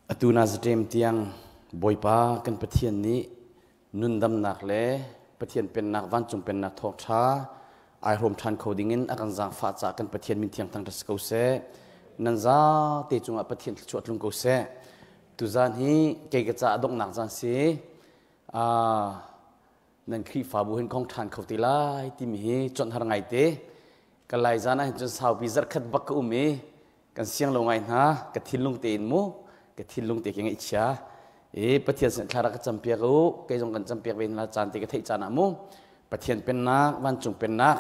Atu Nazatem tiang Bawipa kan Pathian nih nundamnak le Pathian pennak vancung pennak thawngṭha ai hrawm ṭhan kho dingin a kan zaangfah caah kan Pathian min thiang thangṭhat si ko seh. Nan zate cungah Pathian thluachuah tlung ko seh. Tuzaan hi kei ka caah donghnak caan si. Nan Khrihfabu hin khong ṭhan kho te lai timi hi chawnh har ngai te. Ka lai zaan ah hin cun saupi zarhkhat bak ka um i kan siang lo ngai hna ka thinlung tein mu ka thinlung te ke ngaihchia i Pathian sin thla rak ka campiak u kei zong kan campiak ve hna caan te ka theih caan ah mu Pathian pennak vancung pennak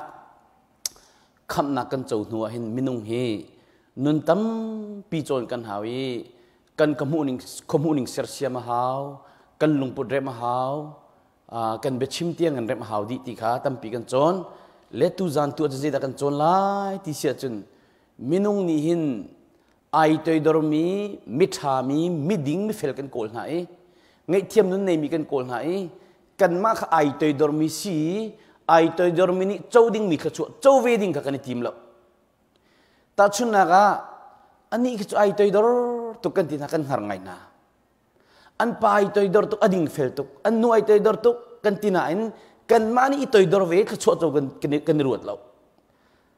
khamhnak kan co hnu ah hin minung hi nun tampi cawn kan hau i kan ka hmuh ning khuahmuh ning sersiam a hau kan lungput rem a hau kan biachim tiang kan remh hau dih ti kha tampi kan cawn le tu zan tu ah zeidah kan cawn lai ti si ahcun minung nih hin ai toidormi miṭhami miding mifel kan kawl hna i ngaihthiam nun neimi kan kawl hna i kanmah kha ai toidormi si ai toidormi nih co dingmi thluachuah co ve ding kha kan i tim lo tahchunhnak ah anih khi cu ai toidor tuk kan ti hna kan hngar ngai hna an pa ai toidor tuk a ding fel tuk an nu ai toidor tuk kan ti nain kanmah nih i toidor ve thluachuah co kan kan i ruat lo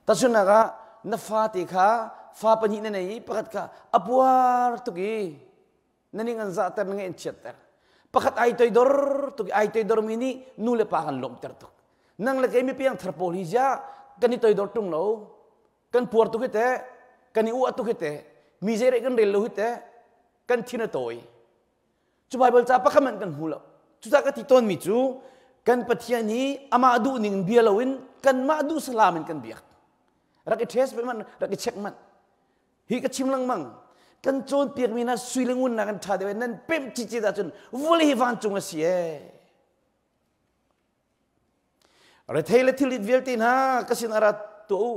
Tahchunhnak ah na fate kha fa pahnih na nei i pakhat kha a puar tuk i na ning an zahter na ngaih an chiatter. Pakhat ai toidor tuk i ai toidormi nih nu le pa kan lawmhter tuk. Nang le kei mi piangthar pawl hi ziah kan i toidor ṭung lo. Kan puar tuk hi teh, kan i uah tuk hi teh, mi zei kan rel lo hi teh, kan thin a tawi. Cu Baibal ca pakhat hmanh kan hmu lo. Cucaah ka ti tawnmi cu kan Pathian hi amah duh ning bia loin kanmah duh salam in kan biak. Rak i test hmanh, rak i check hmanh. Hi ka chim lengmang. Kan cawnpiakmi hna sui le ngun nak an ṭha deuh nan pemh cicit ahcun vawlei hi vancung a si ee. Rethei le thilrit vialte hna ka sin ah ra tuah u.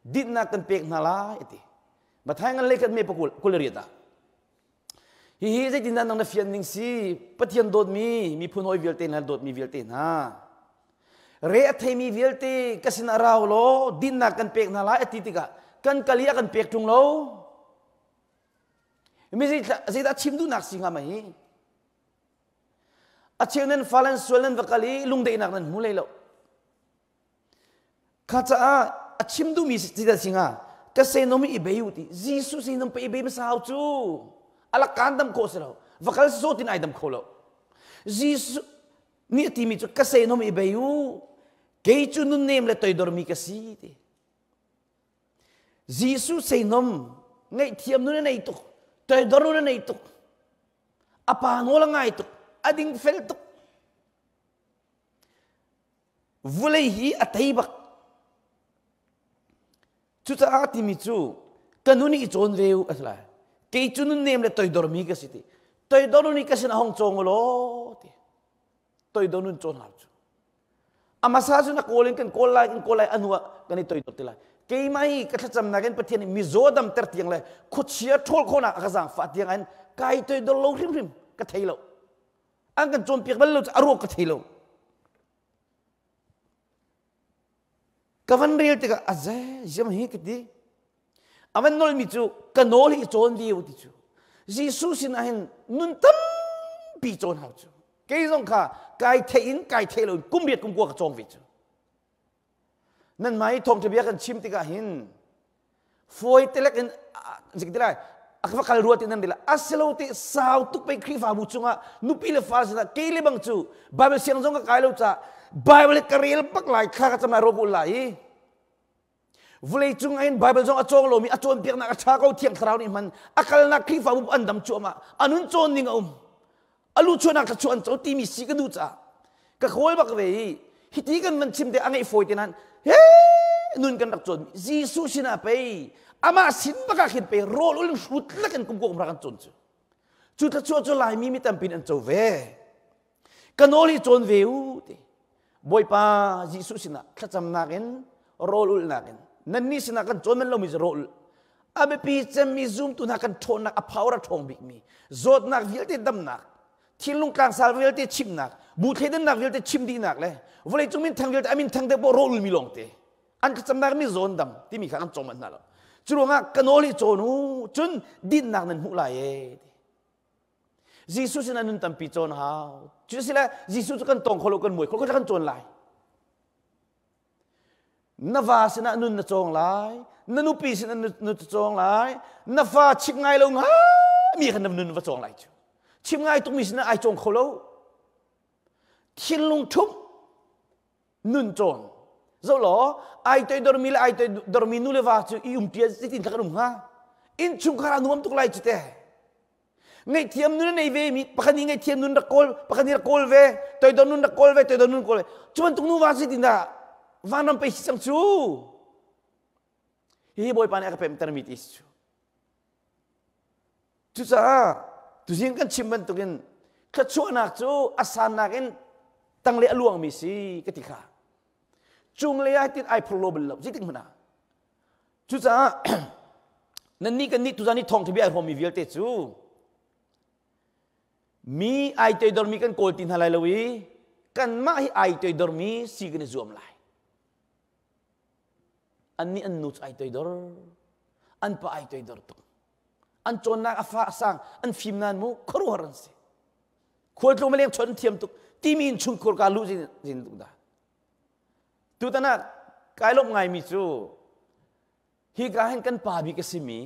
Dinhnak kan pek hna lai a ti. Matthai ngan lei khat me pakul kul riat ah. Hihi zeitindah nang na fian ning si? Pathian dawtmi miphun hawi vialte hna dawtmi vialte hna. Re a theimi vialte ka sin ah rau law dinnak kan pek hna lai a ti tikah kan kal i a kan pek ṭung lo. Mi zeidah chim duhnak si hnga ma hi? A cheu nan fal an sual nan va kal i lungdaihnak nan hmu lei lo. Kha caah a chim duhmi si dah si hnga ka senom i bei u ti Jesuh sinom pe i bei hmasa hau cu alak kaan dam khawh si lo va kal so tin ai dam kho lo Jesuh nih a timi cu ka senom i bei u kei cu nunnem le toidormi ka si ti Jesuh seinom ngaihthiam nun a nei tuk toidor nun a nei tuk a pa nawl a ngai tuk a ding fel tuk Vulei hi a tei bak. Cucaah timi cu ka nun i cawn ve u a si lai. Kei cu nunnem le toidormi ka si ti. Toidor nun i ka sin a hong cawng u law ti. Toidor nun cawn hau cu. A hmasa cu na kawl in kan kawl lai kan kawl lai a hnu ah kan i toidor ti lai. Keimah hi ka thlacamnak in Pathian nih mizaw damter tiang le khuachia ṭhawl khawhnak a ka zaangfah tiang in kai toidor lo hrimhrim ka thei lo. An kan cawnpiak bal lo cu a ruak ka thei lo. Ka van rel tikah a ze ziam hi ka ti. A van nolmi cu ka nawl hi cawn lio ti cu. Jesuh sinah hin nun tampi cawn hau cu. Kei zong kha kai theih in kai theih lo in kum riat kum kua ka cawng ve cu. Nan mah i thawngṭha bia kan chim tikah hin fawi telek in zik ti lai a va kal rua ti nan rila asilo te sau tuk pei Khrihfabu cungah nupi le fa sinah kei le bang cu Bible siang zong ka kai lo ca Bible ka rel bak lai thla ka cam lai rawk lai i vulei cung ah hin Bible zong a cawng lomi a cawnpiaknak a ṭha ko thiang thlarau nih hman a kalnak Khrihfabu an dam cuahmah a nun cawn ning a um a lu chuahnak thla chuah an co timi si ka duh caah ka kawl bak ve i hiti kan van chim te a ngeih fawi te nan he nun kan rak cawn Jesuh sinah pei amah sin bak ah khin pei rawl ul in hrut lak in kum rak an cawn cu cu thluachuah cu Laimi mi tampi an co ve ka nawl hi cawn ve u ti Bawipa Jesuh sinah thlacamnak in rawl ulhnak in nannih sinah kan cawn man lomi cu rawl a biapi cemmi zumtu hna kan ṭhawnnak a power a ṭhawng bikmi zawtnak vialte damnak thinlung tlangsal vialte chimnak bu thleidannak vialte chim dihnak le vawleicung minthang vialte a minthang deuh poh rawl ulmi lawngte an thlacamnak mi zawn dam timi kha kan cawm hna lo cu ruangah ka nawl hi cawn u cun dinnak nan hmuh lai e ti. Jesuh sin ah nun tampi cawn hau. Cu sile Jesuh cu kan tong kho lo kan muai kho lo kan cawn lai. Na va sinah nun na cawng lai, na nupi sinah na cawng lai, na fa chim ngai lo ngai mi khan na nun va cawng lai cu. Chim ngai tukmi sinah ai cawng kho lo. Thinlung ṭhumh nun cawn. Zoh law, ai toidormi le ai toidormi nu le va cu i umpi zeitin kan um hnga? Innchungkhar a nuam tuk lai cu te. Ngaihthiam nun a nei ve mi pakhat nih ngaihthiam nun rak kawl, pakhat nih rak kawl ve, toidor nun rak kawl ve, toidor nun kawl ve. Cu bantuk nuva zeitin dah vanram pei si cang cu? Hihi Bawipa nih a ka pemtermi ti si cu. Cucaah tuzing kan chim bantukin thluachuahnak cu a sannak in tanglei a luangmi si ka ti kha. Cunglei ah tin ai phur lo bal lo zeitik hmanh ah. Cucaah nannih kan nih tuzan i thawngṭha bia ai hrawmmi vialte cu mi ai toidormi kan kawl ti hna lai lo i kanmah hi ai toidormi si kan i zuam lai. Annih an nu cu ai toidor, an pa ai toidor tuk. An cawnnak a fa a sang, an fim nan mu khuaruahhar an si. Khualtlung maleng chon thiam tuk timi in chungkhur ka lu zin zin tuk dah. Tutan ah kai lawmh ngaimi cu hi ka hin kan pa bik a simi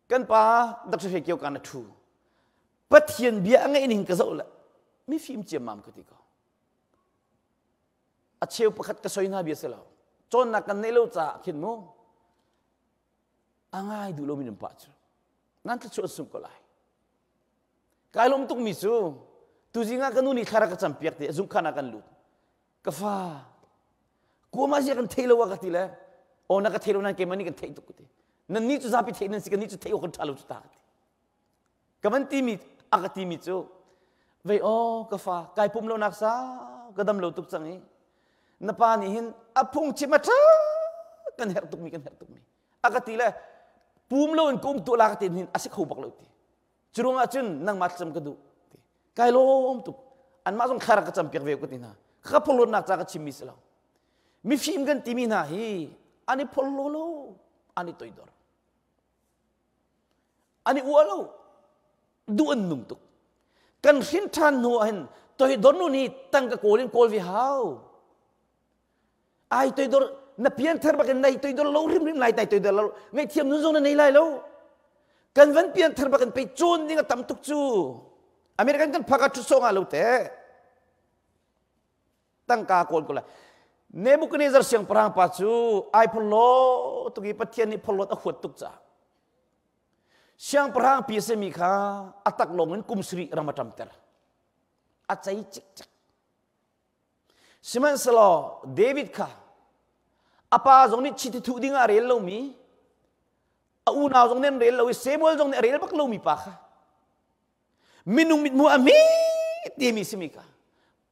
kan pa Dr. Hre Kio kan a thu. Pathian bia a ngeih ning ka zoh le mi fim ciammam ka ti ko. A cheu pakhat ka soi hna bia si lo. Cawnnak kan neih lo caah khin mu a ngai duh lomi nan pa cu nan thluachuah sung ko lai. Kai lawm tukmi cu tuzing ah ka nu nih thla rak ka campiak ti zungkhan ah kan lut. Ka fa kuama zia kan thei lo a ka ti le aw na ka thei lo nan keimah nih kan theih tuk ka ti. Nan nih cu zapi theih nan si kan nih cu theih awk kan ṭha lo cu ta ka ti. Ka van timi a ka timi cu vei aw ka fa kai pum lo nak sau ka dam lo tuk cang i na pa nih hin a phungchim a ṭha kan herh tukmi kan herh tukmi a ka ti le pum lo in ka um tuah la ka ti hin a si kho bak lo ti cu ruangah cun nangmah thlacam ka duh ti kai lawm tuk anmah zong thla rak ka campiak ve ka ti hna ka phorhlawtnak ca ka chimmi si lo mifim kan timi hna hi an i phorhlaw lo an i toidor An i uah lo. Duh an nung tuk. Kan hrin ṭhan hnu ah hin toidor nu nih tangka kawl in kawl ve hau. Ai toidor na pianthar bakin nai toidor lo hrimhrim lai tai toidor lo ngaihthiam nun zong na nei lai lo. Kan van pianthar bakin pei cawn ding a tam tuk cu. American kan phak ah ṭhut sawh nga lo te. Tangka kawl ko lai. Nebuchadnezzar siangpahrang pa cu ai phorhlaw tuk i Pathian nih phorhlawt a huat tuk caah siangpahrang pi a simi kha a taklawng in kum sarih ram a ṭamter. A cei cikcek. Sihmanhsehlaw David kha a pa zong nih chiti thuh ding ah a rel lomi a unau zong nih an rel lo i Samuel zong nih a rel bak lomi pa kha minung mithmuh a hme timi simi kha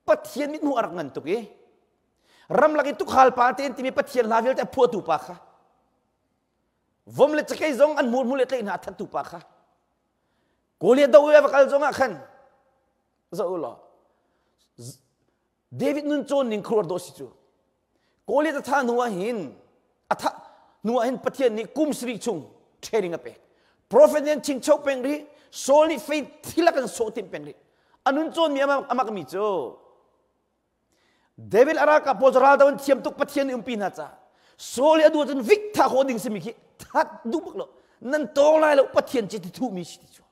Pathian mithmuh a rak ngan tuk i ramlak i tukhal pa te timi Pathian hla vialte a phuahtu pa kha vom le cakei zong an hmur hmur le tleih hna a thattu pa kha Goliath do va kal zong ah khan zoh u law David nun cawn ning khuaruah dawh si cu Goliath a thah hnu ah hin a thah hnu ah hin Pathian nih kum sarih chung training a pek prophet nih an chingcho peng rih Saul nih fei thil a kan sawh timh peng rih a nun cawnmi amak mi cu David a ralkap pawl cu raldo an thiam tuk Pathian nih umpi hna caah Saul i a duh cun vik thah khawh ding simi khi that duh bak lo nan tawng lai lo Pathian ci ti thuhmi si ti cu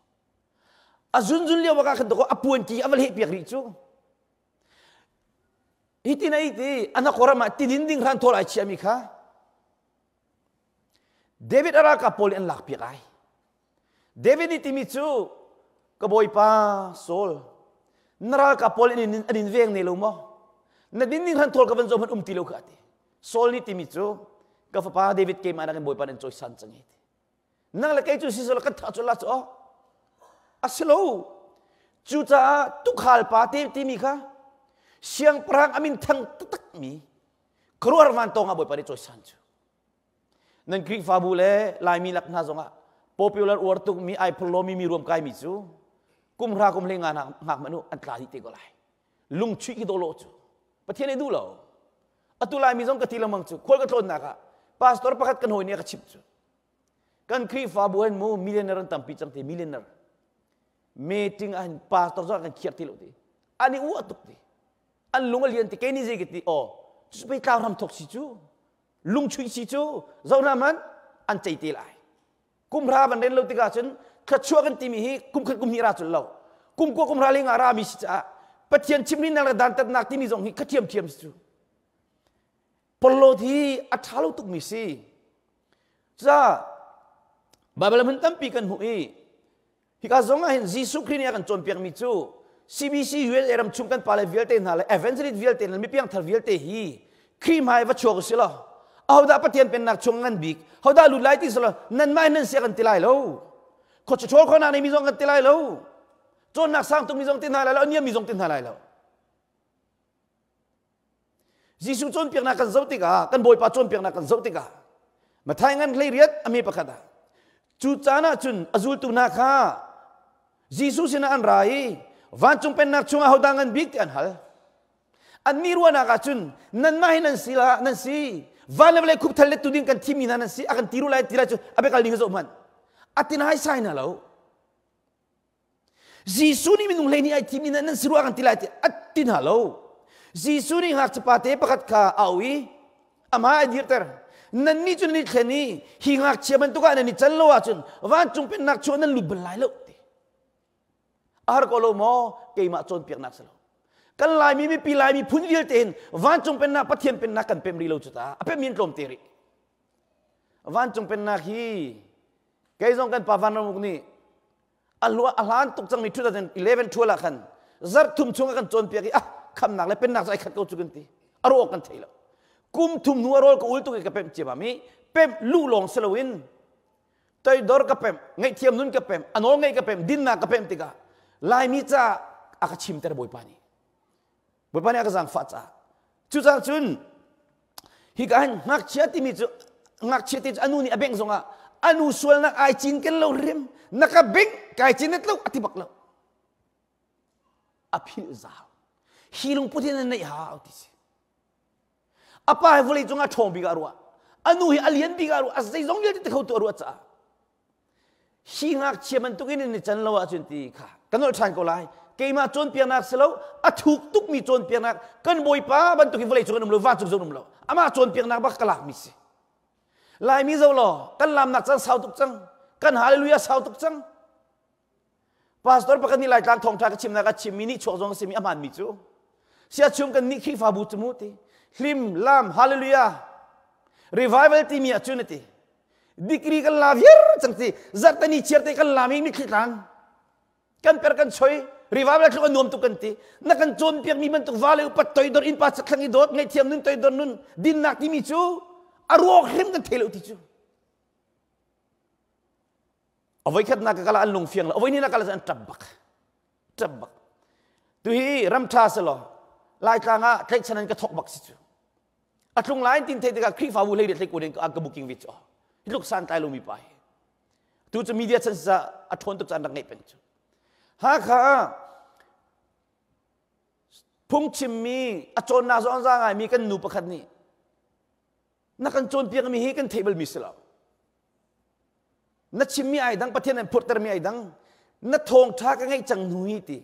a zunzun lio bak ah khan a puan ki a va leh piak rih cu Hitin a it i a hnakor ah tidin ding hran thawl ai chiahmi kha David a ralkap pawl nih an lakpiak ai. David nih timi cu ka bawipa Saul na ralkap pawl an in, an in veng ne lo maw? Na din ding hran thawl ka van zoh hmanh um ti lo kha a ti. Saul nih timi cu ka fapa David keimah nakin bawipa nan cawisan cang hi ti. Nang le kei cu siselaw kan thah cu la cu aw. A si lo. Cucaah tukhal pa te timi kha siangpahrang a min thang taktak mi khuaruahhar vantawng ah Bawipa nih cawisan cu. Nan Khrihfabu le Laimi lak hna zongah popular uar tuk mi ai phurlomi mi ruam kai mi cu kum hra kum hlei nga ngak manu an tla dih te ko lai. Lungchuih ki dawh lo cu. Pathian nih duh lo. Atu Laimi zong ka ti lengmang cu khual ka tlawnnak ah pastor pakhat kan hawi nih a ka chimh cu. Kan Khrihfabu hin mu millionaire an tampi cang ti millionaire. Meeting ah hin pastor zong kan khiar ti lo ti. An i uah tuk ti. An lung a lian ti kei nih zei ka ti aw cu pei tlang ram thok si cu lungchuih si cu zoh hna man an cei te lai. Kum hra van ren lo tikah cun thluachuah kan timi hi kum khat kum hnih ra cul lo. Kum kua kum hra li nga ra mi si caah Pathian chimhrinnak le dantatnak timi zong hi kha ṭhiamṭhiam si cu. Porhlawt hi a ṭha lo tukmi si. Cucaah Baibal hmun tampi kan hmuh i hika zong ah hin Jesuh Khrih nih a kan cawnpiakmi cu CBC USA ram chung kan pale vialte hna le evangelist vialte le mipiangthar vialte hi Khrih hmai va chuak usih law ahodah Pathian pennak chung ngan bik hodah lut lai ti selaw nanmah in nan sia kan ti lai lo khuachaṭhawl khawhnak nei mi zong kan ti lai lo cawnnak sang tukmi zong ti hna lai lo a niammi zong ti hna lai lo Jesuh cawnpiaknak kan zoh tikah, kan Bawipa cawnpiaknak kan zoh tikah, Matthai ngan 18 a mi pakhat ah, cu caan ah cun a zultu hna kha Jesuh sinah an ra i vancung pennak chungah hodah ngan bik ti an hal. Annih ruahnak ah cun nanmah hi nan si la nan si van le vawlei khupthal lettu ding kan thimmi hna nan si a kan ti ru lai ti lai cu a biakal ding zoh hmanh a tin hai sai na lo Jesuh nih minung 12 ai thim in nan si rua kan ti lai ti a ti hna lo. Jesuh nih ngakchiapa te pakhat kha a auh i amah a dirter. Nannih cu nan i thlen i hi ngakchia bantuk ah nan i can lo ahcun vancung pennak chung nan lut bal lai lo ti. A har ko lo maw? Keimah cawnpiaknak si lo. Kan Laimi mipi Laimi phun vialte hin vancung pennak Pathian pennak kan pem rih lo cu ta. A pem in tlawm te rih. Vancung pennak hi kei zong kan pa Vanramuk nih a hlan tuk cangmi 2011 ṭhual ah khan zarh thum chung a kan cawnpiak i ah khamnak le pennak cu ai khat ko cu kan ti a ruah kan thei lo kum thum hnu a rawl ka ul tuk i ka pemh ciamam i pemh lu lawng si loin toidor ka pemh ngaihthiam nun ka pemh a nawl ngaih ka pemh dinnak ka pemh tikah Laimi ca a ka chimter Bawipa nih Bawipa nih a ka zaangfah caah cucaah cun hika hin ngakchia timi cu ngakchia te cu anu nih a bengh zongah anu sualnak ai cinken lo rim na ka bengh kai cin lo a ti bak lo a philh zau hi lungput hin an neih hau ti si a pa hi vawlei cungah ṭhawng bik ah ruah anu hi a lian bik ah ruah a zeizong vialte ti kho tu a ruah caah Hi ngakchia bantukin in i can lo ahcun ti kha ka nolh ṭhan ko lai. Keimah cawnpiaknak si lo, a thuk tukmi cawnpiaknak kan Bawipa bantuk hi vawlei cung an um lo, vancung zong um lo. Amah cawnpiaknak bak ka lakmi si. Laimi zo law, kan lamnak caan sau tuk cang. Kan hallelujah sau tuk cang. Pastor pakhat nih Laitlang thawngṭha ka chimnak a chimmi nih chuak zong a simi a hmaanmi cu siachung kan nih Khrihfabu cu mu ti hlim lam hallelujah revival timi ah cun a ti degree kan la viar cang ti zarhteni chiarte kan lam i mitthli tlang kan per kan choi revival tluk a nuam tuk kan ti na kan cawnpiak mi bantuk va le upat toidor innpa chakthlang i dawt ngaihthiam nun toidor nun dinnak timi cu a ruak hrim kan thei lo ti cu a voikhatnak ka kala an lung fiang lo a voihnihnak kala an ṭap bak ṭap bak tu hi ram ṭha selaw laitlang ah tlaihchan an ka thok bak si cu a tlung lai tin thei tikah Khrihfabu hlei hlei ko ding ka booking vi cu hi tluk san tlai lomi pa hi tu cu media chan sa a ṭhawn tuk caan rak ngeih peng cu Hakha phungchimmi a cawnnak zong za ngaimi kan nu pakhat nih na kan cawnpiakmi hi kan theih balmi si lo na chimmi ai dang Pathian an phurhtermi ai dang na thawngṭha ka ngeih cang hnu hi ti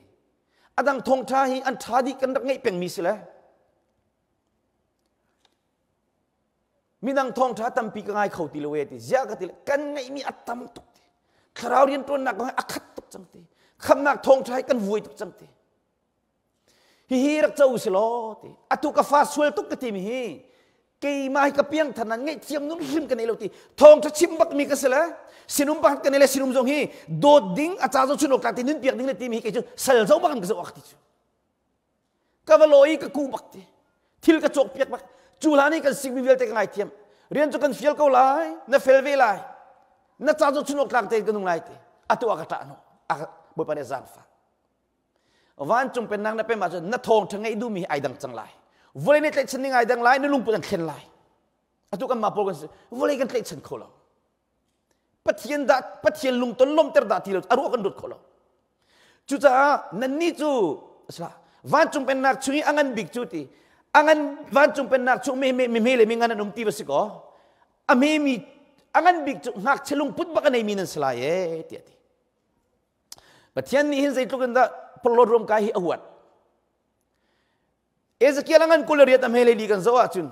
a dang thawngṭha hi an ṭha dih kan rak ngeih pengmi si le Midang thawngṭha tampi ka ngai kho ti lo e ti ziah ka ti le kan ngeihmi a tam tuk ti thlarau rianṭuannak kong hi a khat tuk cang ti khamnak thawngṭha hi kan vuai tuk cang ti hihi rak co si law ti atu ka fa sual tuk ka timi hi keimah hi ka piangthar nan ngaihthiam nun hrim ka nei lo ti thawngṭha chim bak mi ka si le sinum pakhat ka nei le sinum zong hi dawt ding a ca zo chun awk tlak ti nun piak ding le timi hi kei cu sal zo bak in ka zoh ak ti cu ka va lawi ka ku bak ti thil ka cawk piak bak cu hlan i kan sikmi vialte ka ngaithiam rian cu kan fial ko lai na fel ve lai na ca cu chun awk tlak tein ka nung lai ti atu a ka ṭah hnu bawipa nih zaangfah vancung pennak na pem ahcun na thawngṭha ngeih duhmi hi ai dang cang lai vawlei nih tlaihchan ning ai dang lai na lungput an thlen lai atu kan mah pawl kan si vawlei kan tlaihchan kho lo Pathian dah Pathian lungton lawmter dah ti lo a ruah kan ruat kho lo cucaah nannih cu asla vancung pennak chung i a ngan bik cu ti a ngan vancung pennak chung mi mi hme le mi ngan an um ti va si kaw a hme mi a ngan bik cu ngakchia lungput bak a nei mi nan si lai e tiah ti. Pathian nih hin zeitluk in dah porhlawt ruamkai hi a huat. Ezekiel a ngan 28 a hme li kan zoh ahcun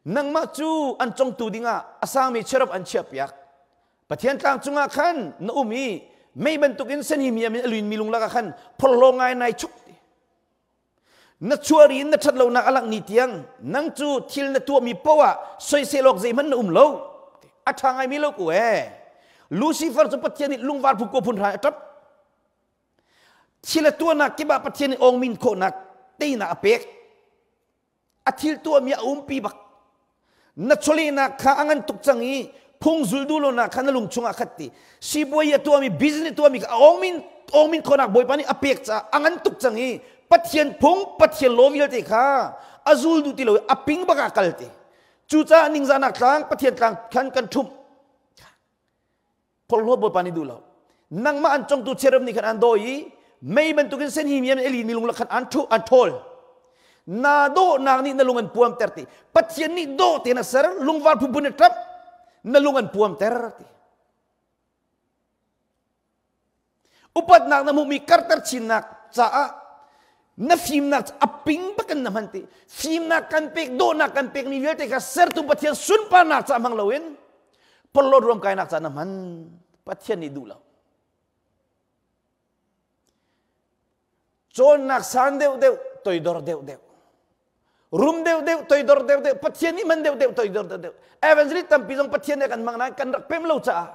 nangmah cu an congtu dingah a sangmi cherub an chiahpiak. Pathian tlang cungah khan na um i mei bantukin senhimiam in a luinmi lung lakah khan phorhlaw ngai nai chuk ti. Na chuari in na ṭhat lonak a langh ni tiang nang cu thil na tuahmi paoh ah soisel awk zeihmanh na um lo. A ṭha ngaimi lo ku ee. Lucifer cu Pathian nih lungvar phu ko phun hrai a ṭap. Thil a tuahnak kip ah Pathian nih awngmin khawhnak teinak a pek. A thil tuahmi a umpi bak. Na chawlehnak kha a ngan tuk cang i phung zul duh lonak kha na lung chungah khat ti. Sibawi a tuahmi business tuahmi kha a awngmin awngmin khawhnak Bawipa nih a pek caah a ngan tuk cang i Pathian phung Pathian law vialte kha a zul duh ti lo i a ping bak ah kal ti. Cucaah ningzahnak tlang Pathian tlang khan kan ṭhumh. Phorhlawt Bawipa nih duh lo. Nangmah an congtu cherub nih khan an dawi i mei bantukin senhimiam in a limi lung khan an ṭhu an ṭhawl. Na dawhnak nih na lung an puamter ti. Pathian nih dawh tein a ser, lungvar phunphun a ṭap, na lung an puamter ti. Upatnak na hmuhmi karter chinnak caah na fimnak a ping bakin na hman ti. Fimnak kan pek, dawhnak kan pekmi vialte kha sertu Pathian sunparnak caah hmang loin porhlawt ruamkainak caah na hman. Pathian nih duh lo. Cawnnak san deuhdeuh, toidor deuhdeuh. Rum deuhdeuh, toidor deuhdeuh. Pathian nih man deuhdeuh, toidor deuhdeuh. Evangelist tampi zong Pathian nih kan hmang nain kan rak pem lo caah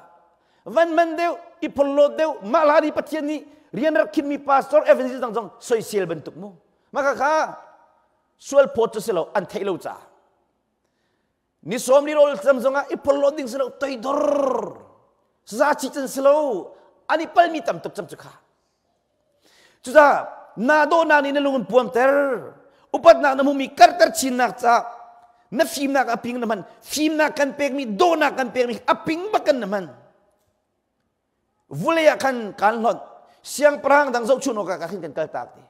van man deuh, i phorhlawt deuh, mah hlan i Pathian nih rian rak khinmi pastor evangelist dang zong soisel bantuk mu. Mah kha sual phawt cu si lo, an theih lo caah. Ni sawm ni rawl cam zongah i phorhlawt ding si lo, toidor. Zaci can si lo, an i palmi tam tuk cang cu kha. Cucaah naa dawhnak nih na lung in puamter. Upatnak na hmuhmi karter chinnak caah na fimnak a ping na hman. Fimnak kan pekmi, dawhnak kan pekmi a ping bak kan na hman. Vulei ah khan kaan hlonh. Siangpahrang dang zohchun awkah ka khin kan kaltak ti.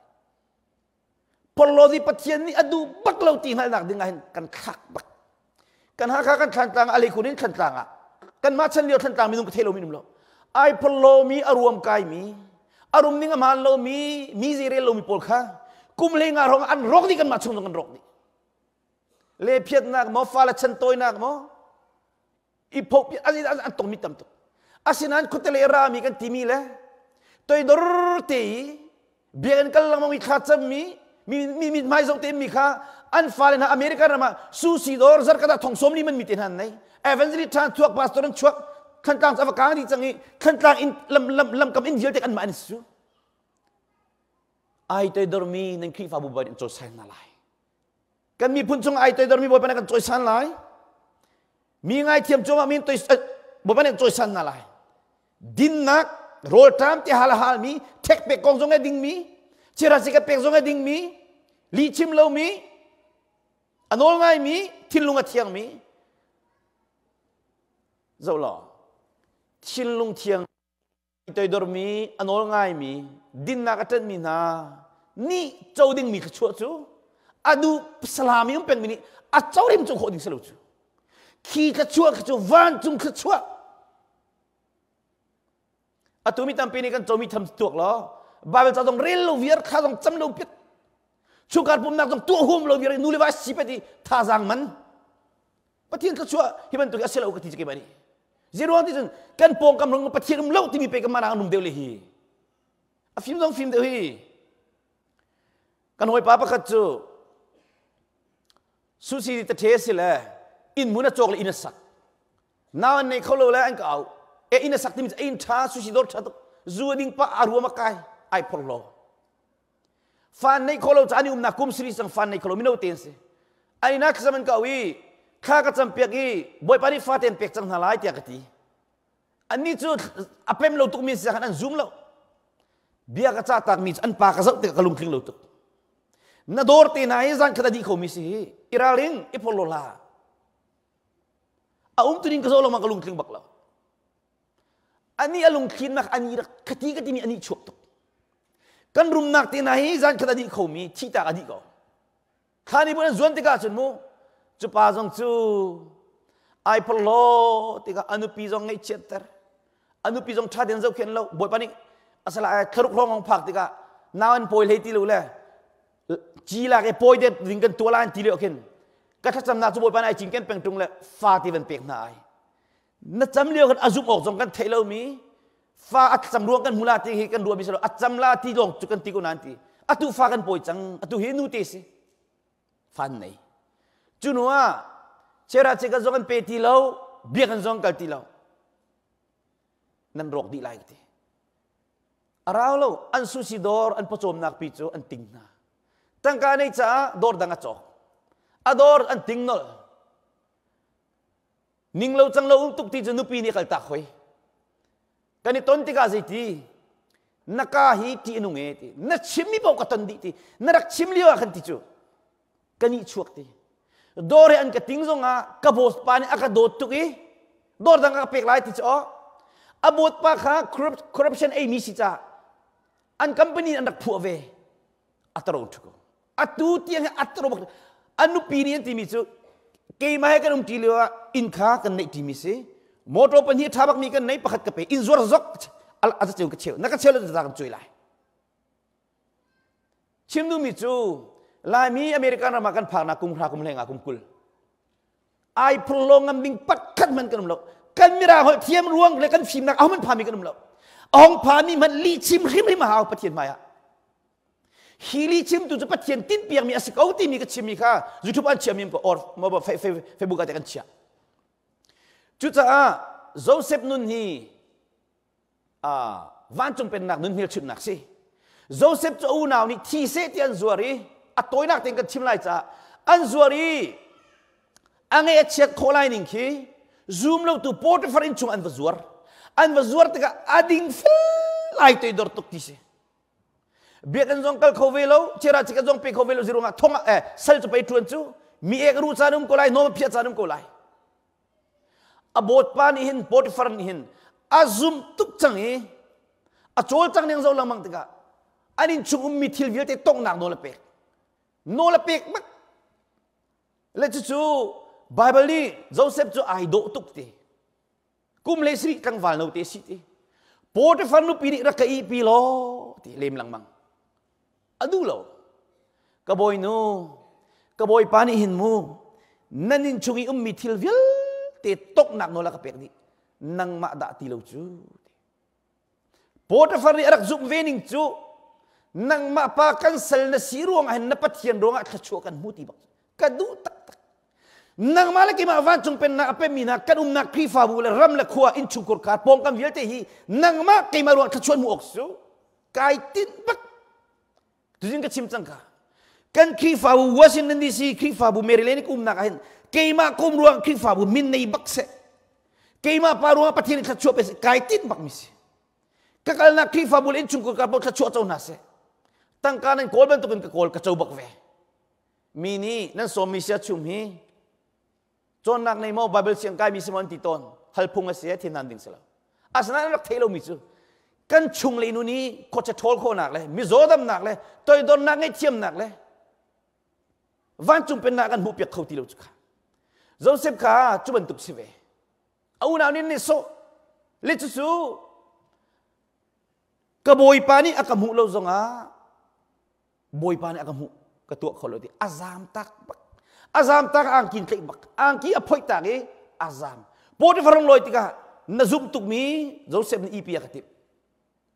Porhlawt hi Pathian nih a duh bak lo ti hngalhnak ding ah hin kan thlak bak. Kan Hakha kan Thlantlang ah Alekhun in Thlantlang ah kanmah chan lio Thlantlang minung ka thei lomi um lo. Ai porhlawmi a ruam kaimi a rum ning a hmaan lomi mi zei rel lomi pawl kha kum hlei nga hrawng an rawk dih kanmah chung zong kan rawk dih. Le phiatnak maw fale chan tawinak maw i phoh an tongmi tam tuk asinain khuate le rami kan timi le toidor te i biakinn kal lengmang i thla cammi mi mi mi hmai zoh te mi kha an fale hna America ram ah sushi dawr zarkata thong sawm li man mi te hna an nei evangelist than thuak pastor an chuak Thantlang cu a va kang dih cang i Thantlang in lam lam lamkam in vialte kan mah an si cu ai toidor mi nan Khrihfabu bawi in cawisan hna lai Kan miphun chung ai toidormi Bawipa nih kan cawisan lai. Mi ngaithiam cuahmah mi toi Bawipa nih cawisan hna lai. Dinnak rawlṭam ti hal a halmi, ṭhek pek kong zong a dingmi, chirasi ka pek zong a dingmi, lihchim lomi, a nawl ngaimi, thinlung a thiangmi. Zoh law, thinlung thiang toidormi, a nawl ngaimi, dinnak a ṭanhmi hna nih co dingmi thluachuah cu a duh salami um pengmi nih a co rim cu khawh ding si lo cu. Khi thluachuah khi cu vancung thluachuah. Atu mi tampi nih kan comi tham tuak law Bible ca zong rel lo viar thla zong cam lo pit chungkhar pumnak zong tuah huam lo viar nu le va si pet i thazaang man Pathian thluachuah hi bantuk a si lo ka ti cu keimah nih. Zeiruang ti cun kan pawngkam rung Pathian um lo timi pe kan mah um deuh le hi. A fim zong fim deuh hi. Kan hawipa pakhat cu susi tathe si le inn mun a cawk le inn a sak. Nau an nei kho lo le an ka au. E inn a sak timi cu inn tha sushi dawr tha tuk. Zu a ding pa a ruam a kai ai phor lo. Fan nei kho lo ca an i umnak kum siri sang fan nei kho lo mino te an si. An inn ah thlacam an ka au i thla ka campiak i Bawipa nih fate an pek cang hna lai tiah ka ti. Annih cu a pem lo tukmi si khan an zum lo. Bia ka cah takmi cu an pa ka zoh tikah ka lungtling lo tuk. Na dawr te hna hi zan khat a dih khomi si hi. I ralring, i phorhlaw hlah. A um tuning ka zoh lengmang ka lungtling bak lo. Ani a lungthlinnak ani rak khati ka timi ani chuak tuk. Kan rumnak te hna hi zan khat a dih khomi thihtak a dih ko. Thla ni an zuan tikah cun mu cu pa zong cu ai phorhlaw tikah a nupi zong ngaihchiatter. A nupi zong ṭha tein zohkhenh lo. Bawipa nih asala thlaruk hrawng hong phak tikah nau an pawi hlei ti lo le ci lak i pawi det ding kan tuah lai an ti lio khin ka thlacamnak cu Bawipa nih ai cinken peng ṭung le fa ti van pek hna ai. Na cam lio khan a zumh awk zong kan theih lomi fa a cam ruang kan hmu la ti hi kan ruahmi si lo a cam la ti lawng cu kan ti ko nain ti atu fa kan pawi cang atu hi nu te si fan nei cu hnu ah chera che kan zong an pe ti lo biakinn zong kal ti lo nan rawk dih lai ka ti a rau lo an sushi dawr an pawcawmnak pi cu an ting hna tangka nei caah dawr dang a cawk a dawr an ting nolh ning lo cang lo um tuk ti cu nupi nih kaltak hoi kan i ton tikah zeiti na ka hi ṭih a nung e ti na chimmi paoh ka ton dih ti na rak chim lio ah khan ti cu ka nih chuak ti dawr he an ka ting zongah ka boss pa nih a ka dawt tuk i dawr dang a ka pek lai ti cu aw a bawt pa kha corruption ei mi si caah an company an rak phuah ve a taro ṭhu ko atu tiang hi a taro bak a nupi nih an timi cu keimah he kan um ṭi lio ah inn kha kan neih ṭimi si motor pahnih ṭha bakmi kan nei pakhat ka pe inn zuar zok a ceu ka cheu na ka cheu lo ta kan cuai lai chim duhmi cu Laimi American ram ah kan phaknak kum hra kum hleng ah kum 20 ai phurlo ngam ding pakhat hmanh kan um lo kan mirang holh thiam ruang le kan fimnak ahohmanh phami kan um lo a hong phami hmanh lih chim hrimhrim a hau Pathian hmai ah hi lih chimtu cu Pathian tinhpiakmi a si ko timi ka chimmi kha YouTube an chiahmi ko or Facebook ah kan chiah cucaah Joseph nun hi vancung pennak nun hmelchunhnak si Joseph cu a unau nih thi seh ti an zuar i a tawinak tein kan chim lai caah an zuar i a ngeih a chiat khawh lai ning khi zum lo tu Potiphar inn chung an va zuar an va zuar tikah a ding fel lai toidor tuk ti si biakinn zong kal kho ve lo chera chikan zong pe kho ve lo zirungah thong eh sal cu pei ṭuan cu mi ek ru caan um ko lai nom phiah caan um ko lai A bawtpa nih hin Potifar nih hin a zumh tuk cang i a cawlcang ning zo lengmang tikah an inn chung ummi thil vialte tonghnak nawl a pek. Nawl a pek bak. Le cucu Bible nih Joseph cu ai dawh tuk ti. Kum le sarih tlangval no te si ti. Potifar nupi nih rak ka ihpi law ti lem lengmang. A duh lo. Ka bawinu, ka bawipa nih hin mu nan inn chung i ummi thil vialte toknak nawl a ka pek dih. Nangmah dah ti lo cu. Potifar nih a rak zumh ve ning cu nangmah pa kan sal na si ruangah hin na Pathian ruangah thluachuah kan hmu ti bak. Ka duh taktak. Nangmah le keimah vancung pennak a pemi hna kan umnak Khrihfabu le ram le khua innchungkhur kha pawngkam vialte hi nangmah keimah ruangah thluachuah hmu awk cu kai tinh bak tuzing ka chim cang ka kan Khrihfabu Washington DC Khrihfabu Maryland ka umnak ah hin keimah kum ruang Khrihfabu min nei bak seh keimah pa ruang Pathian nih thluachuah pe seh kai tinh bak mi si ka kalnak Khrihfabu le innchungkhar ka thluachuah co hna seh tangka nan kawl bantukin ka kawl ka co bak ve mi nih nan sawmmi sia chum hi cawnnak nei maw Bible siang kaimi si maw an ti tawn hal phung a si thin nan ding si lo asinain an rak thei lomi cu kan chung le nu nih khuacha ṭhawl khawhnak le mizaw damnak le toidornak ngaihthiamnak le vancung pennak kan hmuh piak kho ti lo cu kha Joseph kha cu bantuk si ve a unau nih nih sawh le cucu ka bawipa nih a ka hmuh lo zongah Bawipa nih a ka hmuh ka tuah kho lo ti a zam tak bak a zam tak angki in tlaih bak angki a phoih tak i a zam Potifar rung lawi tikah na zumh tukmi Joseph nih ipi a ka timh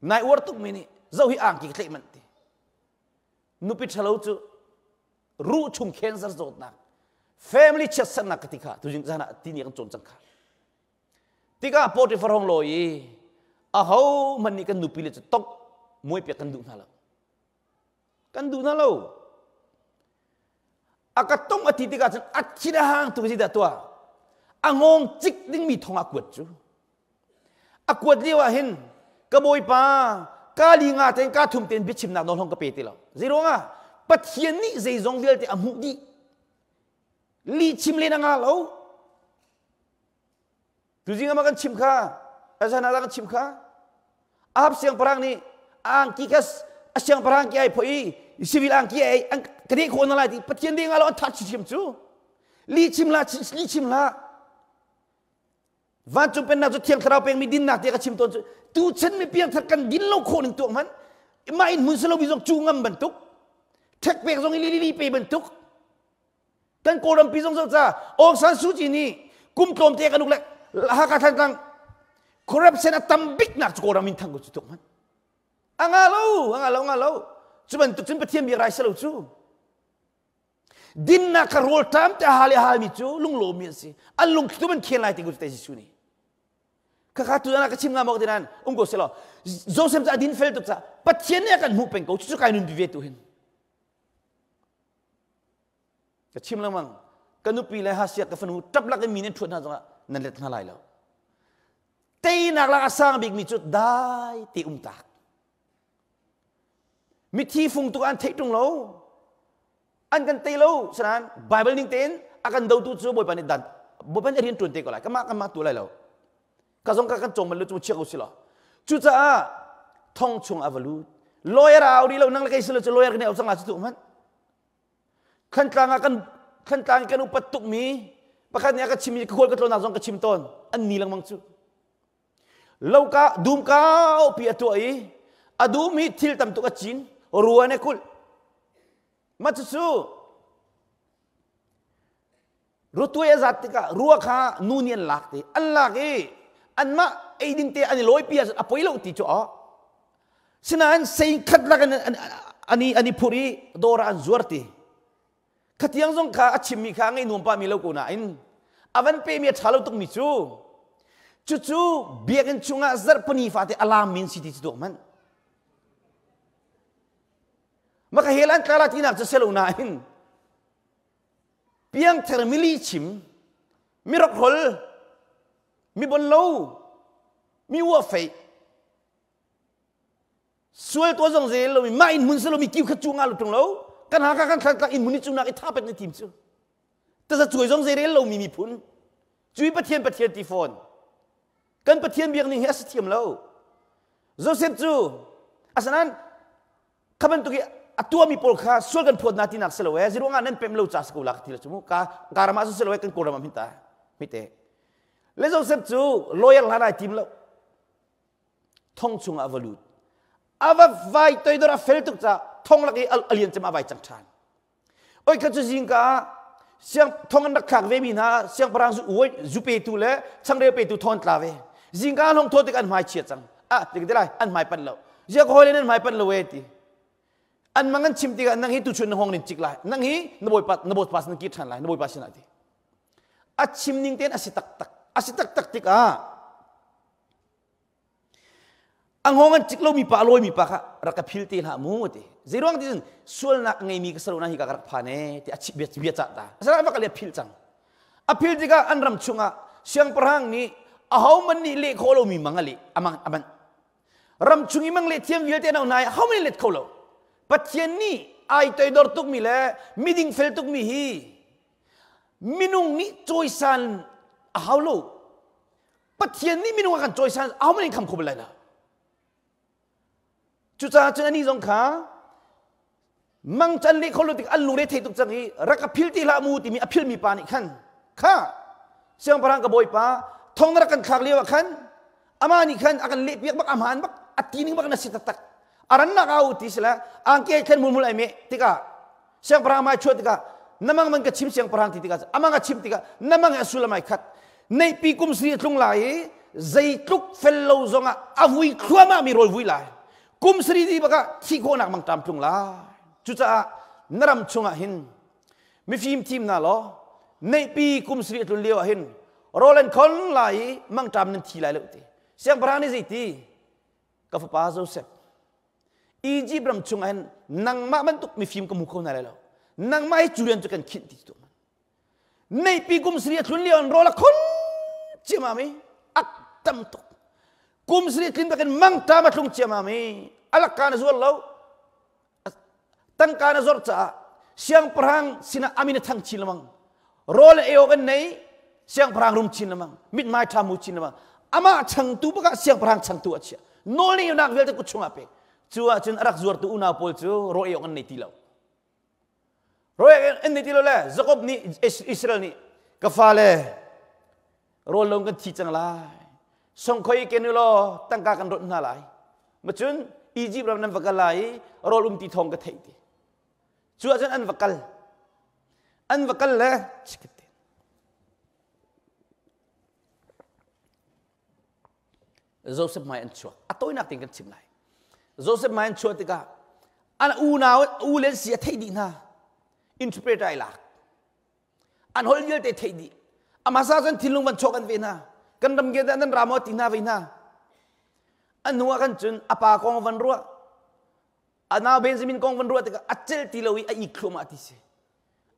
nai uar tukmi nih zo hi angki ka tlaih manh ti nupi ṭhalo cu ruh chung cancer zawtnak family chiatsernak ka ti kha tuzing zan ah ti ni kan cawn cang kha tikah Potifar hong lawi i aho hmanh nih kan nupi le cu tok muai piak kan duh hna lo Kan duh hna lo. A ka tong a ti tikah cun a thin a hang tuk dah tuah. A ngawng cik dingmi thong a kuat cu. A kuat lio ah hin ka bawipa ka li nga tein ka thum tein biachimnak nawl hong ka pe ti lo. Zeiruangah Pathian nih zeizong vialte a hmuh dih. Li chim len a nga lo. Tuzing ah kan chim kha, azan ah kan chim kha. Ahab siangpahrang nih angki kha a siangpahrang ki ai phoi i civil angki ai an ka deh khawh na lai ti Pathian ding ah lo an that chim cu. Li chim la li chim la. Vancung pennak cu Thiang Thlarau pekmi dinnak tiah ka chim tawn cu tuchan mi piangthar kan din lo khawh ning tuak hmanh mah in hmun silo mi zong cu ngam bantuk ṭhek pek zong i li li pe bantuk kan Kawlram pi zong zo ca Aung San Suu Kyi nih kum tlawmte kan uk le Hakha Thantlang corruption a tam bik nak cu Kawlram in thang ko cu tuk hmanh a nga lo a nga lo nga lo cu bantuk cun Pathian bia rai selo cu Dinnak kha rawlṭam te a hal i a halmi cu lunglawmmi an si. An lungthli tu an khen lai ti ku te Jesuh nih. Khakha tu ka chim nga maw ti nan um ko selaw Joseph cu a din fel tuk ca Pathian nih a kan hmuh peng ko cucu kai nun ve tu hin. Ka chim lengmang ka nupi le hasiak ka fanu ṭap lak in mi nan ṭhuat hna zongah nan let hna lai lo. Teinak lak a sang bikmi cu dai te um tak. Mithi fung tuk an theih ṭung lo. An kan tei lo. Sanain Bible ning tein a kan dotu cu Bawipa nih dan Bawipa nih rian ṭuan te ko lai. Kamah kanmah tu lai lo. Ka zong ka kan cawng bal lo cu chia ko si lo. Cucaah thong chung a va lut. Lawyer a au rih lo nang le kei si lo cu lawyer kan i au cang la cu tu hmanh. Thantlang ah kan Thantlang kan upat tukmi pakhat nih a ka chim i ka khual ka tlawnnak zong ka chim tawn. An ni lengmang cu. Lo ka dum kaupi a tuah i a dum hi thil tam tuk a cin ruan a kulh. Mah cucu rutuai a zat tikah rua kha nu nih an lak ti an lak i anmah eidin te an i lawipi ahcun a poi lo ti cu aw. Sinain sei khat lak in an i an i phurh i dawr ah an zuar ti. Khatiang zong kha a chimmi kha a ngaih nuam pahmi lo ko nain a van pemi a ṭha lo tukmi cu cucu biakinn chungah zarhpini fate a laammi an si ti cu tuak hmanh. Maka hel an tla la tinak cu selo nain piangthar mili chim mi rokrol mi bonlo mi uafeih Sual tuah zong zel lomi mah inn hmun si lomi kiu khat cu nga lo ṭung lo kan haka kan thlan inn hmun i cunak i tha pek na tim cu taza cuai zong zeirel lomi miphun cui Pathian Pathian ti fawn kan Pathian biak ning hi a si thiam lo Joseph cu asinain kha bantuk i a tuahmi pawl kha sual kan phawt na tinak si lo e ziruangah nan pem lo ca si ko la ka ti lo cu mu ka ka ram ah si lo e kan kawlram ah hin ta mite le Joseph cu lawyer hlan ai tim lo Thong chungah a va lut. A va vai toidor a fel tuk caah thong lak i a lian cem a vai cang ṭhan. Oi kha cu zingka ah siang thong an rak thlak ve mi hna siangpahrang zu zu petu le changreu petu thon tla ve. Zingka an hong thaw tik an hmai chia cang. Ah tik lai an hmai pan lo. Zia ka hawile nan hmai pan lo e ti. An mang an chim tikah nang hi tuchun na hong nin cik lai. Nang hi na bawipa na bawipa sin kir ṭhan lai. Na bawipa sinah ti. A chim ning tein a si taktak. A si taktak tikah A ngawng an cik lomi pa a lawimi pa kha rak ka phil te hlah mu ti. Zeiruang ti cun sualnak ngeimi ka salo na hi ka rak phan e ti a bia bia cah ta. Asana va ka le phil cang. A phil tikah an ram chungah siangpahrang nih ahohmanh nih leh khawh lomi mang a leh amang aman. Ram chung i mang leh thiam vialte an nai ahohmanh nih let kho lo. Pathian nih ai toidor tukmi le miding fel tukmi hi minung nih cawisan a hau lo. Pathian nih minung a kan cawisan ahohmanh in kham kho bal lai lo. Cucaah cun anih zong kha mangcan leh kho lo tik an lungre thei tuk cang i rak ka phil ti hlah mu timi a philmi pa nih khan kha siangpahrang ka bawipa thong na rak kan thlak lio ah khan amah nih khan a kan lehpiak bak a hmaan bak a tining bak na si taktak a rannak au ti sila angki ai thlen mulmul ai meh tikah Siangpahrang mai chuah tikah na mang man ka chim siangpahrang ti tikah amang a chim tikah na mang a sullam ai khat neihpi kum sri a tlung lai i zeitluk fel lo zongah a vui thluahmah mi rawl vui lai kum sri di bakah thi khawhnak mang ṭam tlung lai cucaah na ram chungah hin mifim thim na law neihpi kum sri a tlun lio ah hin rawl an khon lai i mangṭam nan thi lai lo ti siangpahrang nih zeiti ka fapa Joseph Egypt ram chungah hin nangmah bantuk mifim ka hmu kho hna lai lo. Nangmah hi cu rian cu kan khinh ti tu. Neipi kum sari a thlun lio an rawl a khon ciamam i a tam tuk. Kum sari tlin bakin mangṭam a tlung ciamam i a lakka na zuar lo. Tangka na zor caah siangpahrang sinah amin a thang chin lengmang. Rawl ei awk an nei siangpahrang rum chin lengmang mithmai ṭha mu chin lengmang amah changtu bakah siangpahrang changtu a chiah nawlngeihnak vialte kut chungah pek cu ahcun a rak zuartu unau pawl cu rawl ei awk an nei ti lo rawl ei an nei ti lo le Jakob nih Israel nih ka fale Rawl lo kan thi cang lai. Songkhoi ken u law tangka kan ronh hna lai. Macun Egypt ram nan va kal lai i rawl um ti thawng ka theih ti. Cu ahcun an va kal. An va kal le chikkhat Joseph hmai an chuak. A tawinak tein kan chim lai. Joseph hmai an chuah tikah an unau u le si a theih dih hna. Interpreter ai lak. An holh vialte theih dih. A hmasa cun thinlung van chuak an ve hna. Kan ram ge dah nan ra maw ti hna ve hna. An hnu ah khan cun a pa kong van ruah. A nau Benjamin kong van ruah tikah a celh ti lo i a ik thluahmah ti si.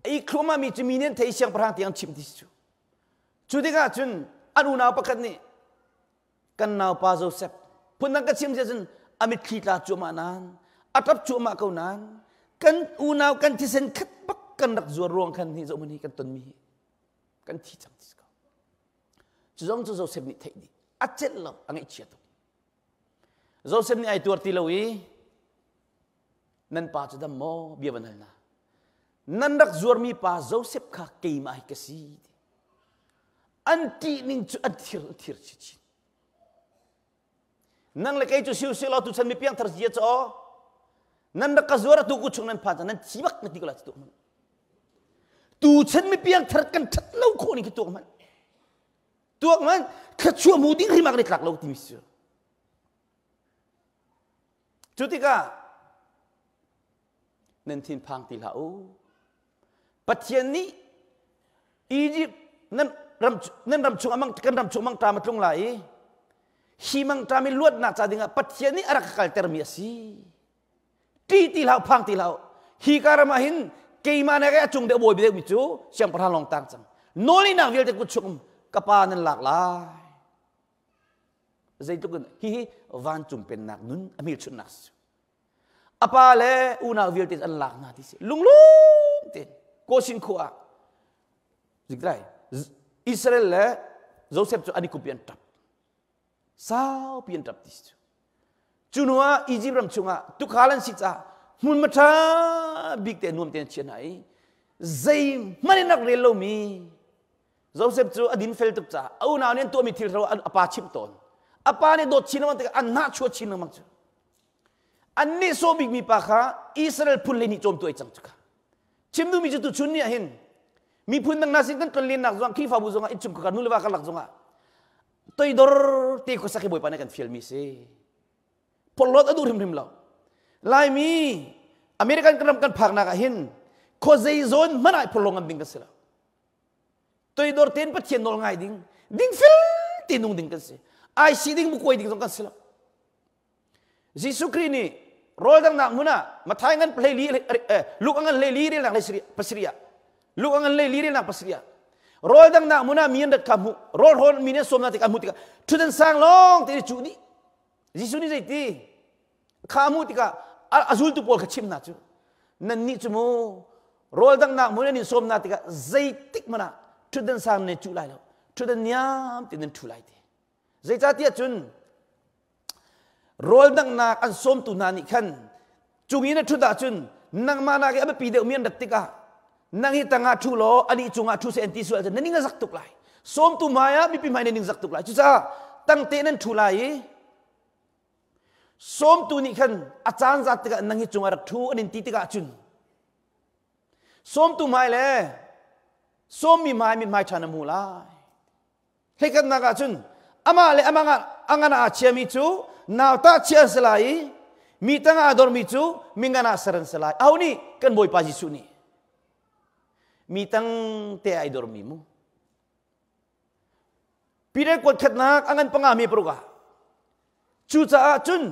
A ik thluahmah mi cu mi nih an thei siangpahrang tiang chimh ti si cu. Cu tikah cun an unau pakhat nih kan naupa Joseph phundang ka chim sia cun a mitthli tla cuahmah nain a ṭap cuahmah ko nain kan unau kan thisen khat bak kan rak zuar ruang khan hi zohhmanh hi kan tonmi hi kan thi cang ti ko. Cu zong cu Joseph nih theih dih a celh lo a ngaihchia tuk. Joseph nih ai tuar ti lo i nan pa cu dam maw bia van hal hna. Nan rak zuarmi pa Joseph kha keimah hi ka si. An ṭih ning cu an thir an thir chinchin. Nang le kei cu siu si law tuchan mi piangthar zia cu aw. Nan rak ka zuar atu ku chung nan phan nan thi bak na ti ko la tu hmanh. Tuchan mi piangthar kan ṭhat lo khawh ning khi tuak hmanh. Tuak hmanh thluachuah mu ding hrim ah kan i tlak lo timi si. Cu tikah nan thinphang ti hlah u. Pathian nih Egypt nan ram nan ram chung amang kan ram chung mangṭam a tlung lai i hi mangṭam i luatnak ca dingah Pathian nih a rak kaltermi a si. Ṭih ti hlah phang ti hlah hi ka ram ah hin keimah nek a cung deuh bawi deuhmi cu siangpahrang lawng tang cang. Nawlnak vialte kut chung ka pa nan lak lai. Zeitluk in hihi vancung pennak nun a hmelchunhnak si. A pa le unau vialte an lak hna ti si. Lunglum tein Kawsin khua ah zikdai Israel le Joseph cu an i kupi an ṭap. Saupi an ṭap ti si. Cu hnu ah Egypt ram chungah tukhal an si caah hmun ṭha bik te nuam tein chia hna i zeihmanh in rak rel lomi Joseph cu a dinfel tuk caah a unau nih an tuahmi thil ro a pa chimh tawn. A pa nih dawt chin lengmang tikah an hnah chuah chin lengmang cu. An nih sawh bikmi pa kha Israel phun 12 cawmtu ai cang cu kha. Chim duhmi cu tuchun ni ah hin miphun dang hna sin kan tlonlennak zongah Khrihfabu zongah innchungkhar nu le va karlak zongah toidor te khuasak hi Bawipa nih kan fialmi si. Porhlawt a duh hrimhrim lo. Laimi American kan ram kan phaknak ah hin khuazei zawn hmanh ah phorhlaw ngam ding kan si lo. Toidor tein Pathian nawl ngai ding, dingfel te nung ding kan si. Ai si ding mukuai ding zong kan si lo. Jesuh Khrih nih rawl danghnak hmun ah Mathai ngan hlei li Luke ngan hlei li relnak hlei pasarih ah Luke ngan hlei li relnak pasarih ah rawl danghnak hmun ah mi an rat kha hmuh rawl hrawn mi nih sawmnak tikah hmuh tikah ṭhutdan sang lawng te cuh dih Jesuh nih zeiti kha hmuh tikah a zultu pawl kha chim hna cu nannih cu mu rawl danghnak hmun an in sawmnak tikah zeitik hmanh ah ṭhutdan sang nan cuh lai lo ṭhutdan niam te nan ṭhu lai te Zeicahtiah cun rawl danghnak an sawmtu hna nih khan cung i na ṭhut ahcun nangmah nak i a biapi deuhmi an rat tikah nang hi tangah ṭhu law anih cungah ṭhu seh an ti sual ahcun na ning a zak tuk lai. Sawmtu hmai ah mipi hmai na ning zak tuk lai. Cucaah tangte nan ṭhu lai i sawmtu nih khan a caan zat tikah nang hi cungah rak ṭhu an in ti tikah cun sawmtu hmai le sawmmi hmai mithmai ṭha na hmu lai. Hleikhatnak ah cun amah le amah a ngan ah chiami cu nauta chia an si lai i mi tangah a dormi cu mi ngan ah ser an si lai. Aho nih? Kan Bawipa Jesuh nih. Mi tang te ai dormi mu. Peter kuat khatnak a ngan panga mi paruk ah cucaah cun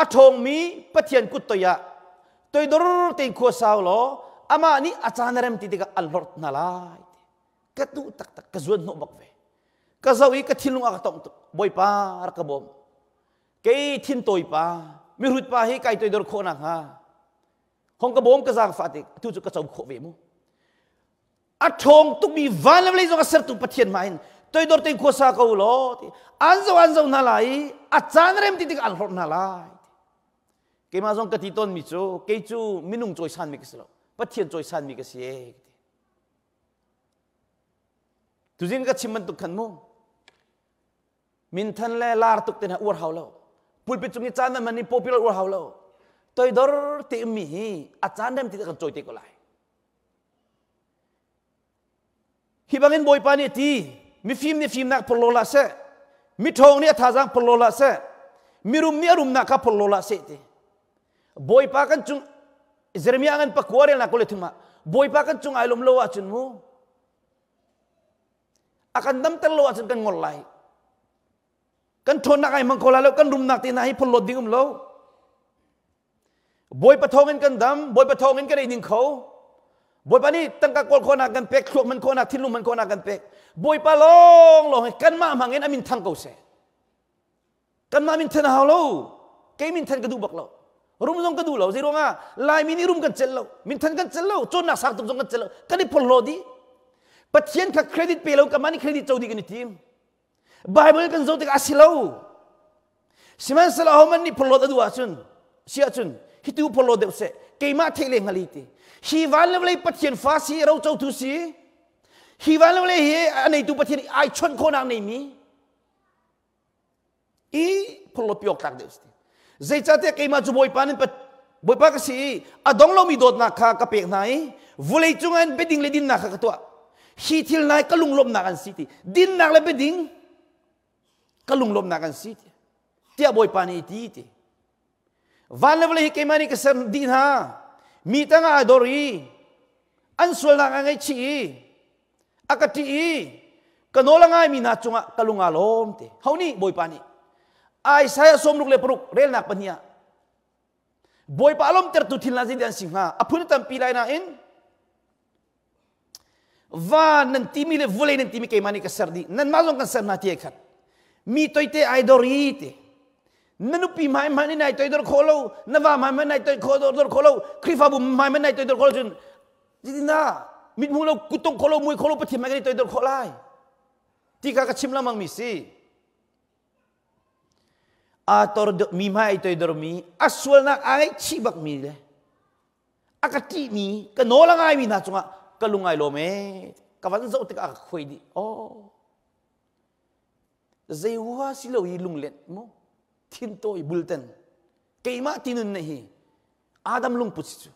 a ṭhawngmi Pathian kut toi ah toidor tein khua sau law amah nih a caan a rem ti tikah an hlorh hna lai. Ka duh taktak ka zuan hnawh bak ve. Ka zoh i ka thinlung a ka tongh tuk. Bawipa rak ka bawm. Kei thin tawi pa, mihrut pa hi kai toidor khawh nak hnga. Hong ka bawm ka zaangfah tik tu cu ka co khawh ve mu. A ṭhawng tukmi van le vawlei zong a sertu Pathian hmai hin toidor tein khua sa ko law ti an zo an zo hna lai i a caan rem ti tikah an hlorh hna lai. Keimah zong ka ti tawnmi cu kei cu minung cawisanmi ka si lo. Pathian cawisanmi ka si ee. Tuzing ka chim bantuk khan mu. Minthan le lar tuk te hna uar hau lo. Pulpit cung i caan na man i popular uar hau lo. Toidor te ummi hi a caan rem ti kan cawi te ko lai. Hi bangin Bawipa nih a ti, mifim nih fimnak phorhlaw hlah seh, miṭhawng nih a thazaang phorhlaw hlah seh, mirum nih a rumnak kha phorhlaw hlah seh ti. Bawipa kan cung Jeremiah ngan pakua relnak kul le thum ah Bawipa kan cung ai lawm lo ahcun mu a kan damter lo ahcun kan ngol lai. Kan ṭhawnnak ai hmang kho lai lo, kan rumnak te hna hi phorhlawt ding um lo. Bawipa thawngin kan dam, Bawipa thawngin kan eiding kho. Bawipa nih tangka kawl khawhnak kan pek, thluak hman khawhnak, thinlung hman khawhnak kan pek. Bawipa lawng lawng hi kanmah hmang in a min thang ko seh. Kanmah min than a hau lo. Kei min than ka duh bak lo. Rum zong ka duh lo. Zei ruangah Laimi nih rum kan celh lo. Min than kan celh lo. Cawnnak sang tuk zong kan celh lo. Kan i phorhlaw dih. Pathian kha credit pe lo kanmah nih credit co dih kan i tim. Bible kan zoh tikah a si lo. Sihmanhsehlaw ahohmanh nih phorhlawt a duh ahcun si ahcun hi tu phorhlawt deuh seh keimah theih le hngal hi ti. Hi van le vawlei Pathian fa si rocotu si hi van le vawlei hi a neitu Pathian ai chawnh khawhnak neimi i phorhlawt pi awk tlak deuh si. Zeicahtiah keimah cu Bawipa nin Bawipa ka si i a dong lomi dawtnak kha ka pek hna i vawlei cungah in biading le dinnak kha ka tuah. Hi thil hna hi ka lunglawmhnak an si ti. Dinnak le biading ka lunglawmhnak an si ti. Tiah Bawipa nih ti ti. Van le vawlei hi keimah nih ka ser dih hna. Mi tangah a dor i an sualnak a ngaihchih i a ka ṭih i ka nawl a ngaimi hna cungah ka lung aa lawm te ho nih bawipa nih Isaiah 66 relnak pahnih ah bawipa a lawmtertu thil hna zeidah an si hnga a phun tampi lai nain van nan timi le vulei nan timi keimah nih ka ser dih nanmah zong kan ser hna ti ai khat mi toite ai dor i te na nupi hmai hmanh in ai toidor khawh lo na va hmai hmanh ai toidor khawh lo Khrihfabu hmai hmanh ai toidor khawh lo cun Zeitindah mithmuh lo kuttung khawh lo mui khawh lo Pathian hmai kan i toidor khawh lai ti kha ka chim lengmang mi si. Aa tor mi hmai ai toidor mi a sualnak aa ngaihchih bak mi le a ka ṭih mi ka nawl a ngai mi hna cungah ka lung ai lawm ee ka van zoh tikah a ka khuai dih oh zei hua si lo hi lunglen mu thin tawi bulten keimah tinun na hi Adam lungput si cu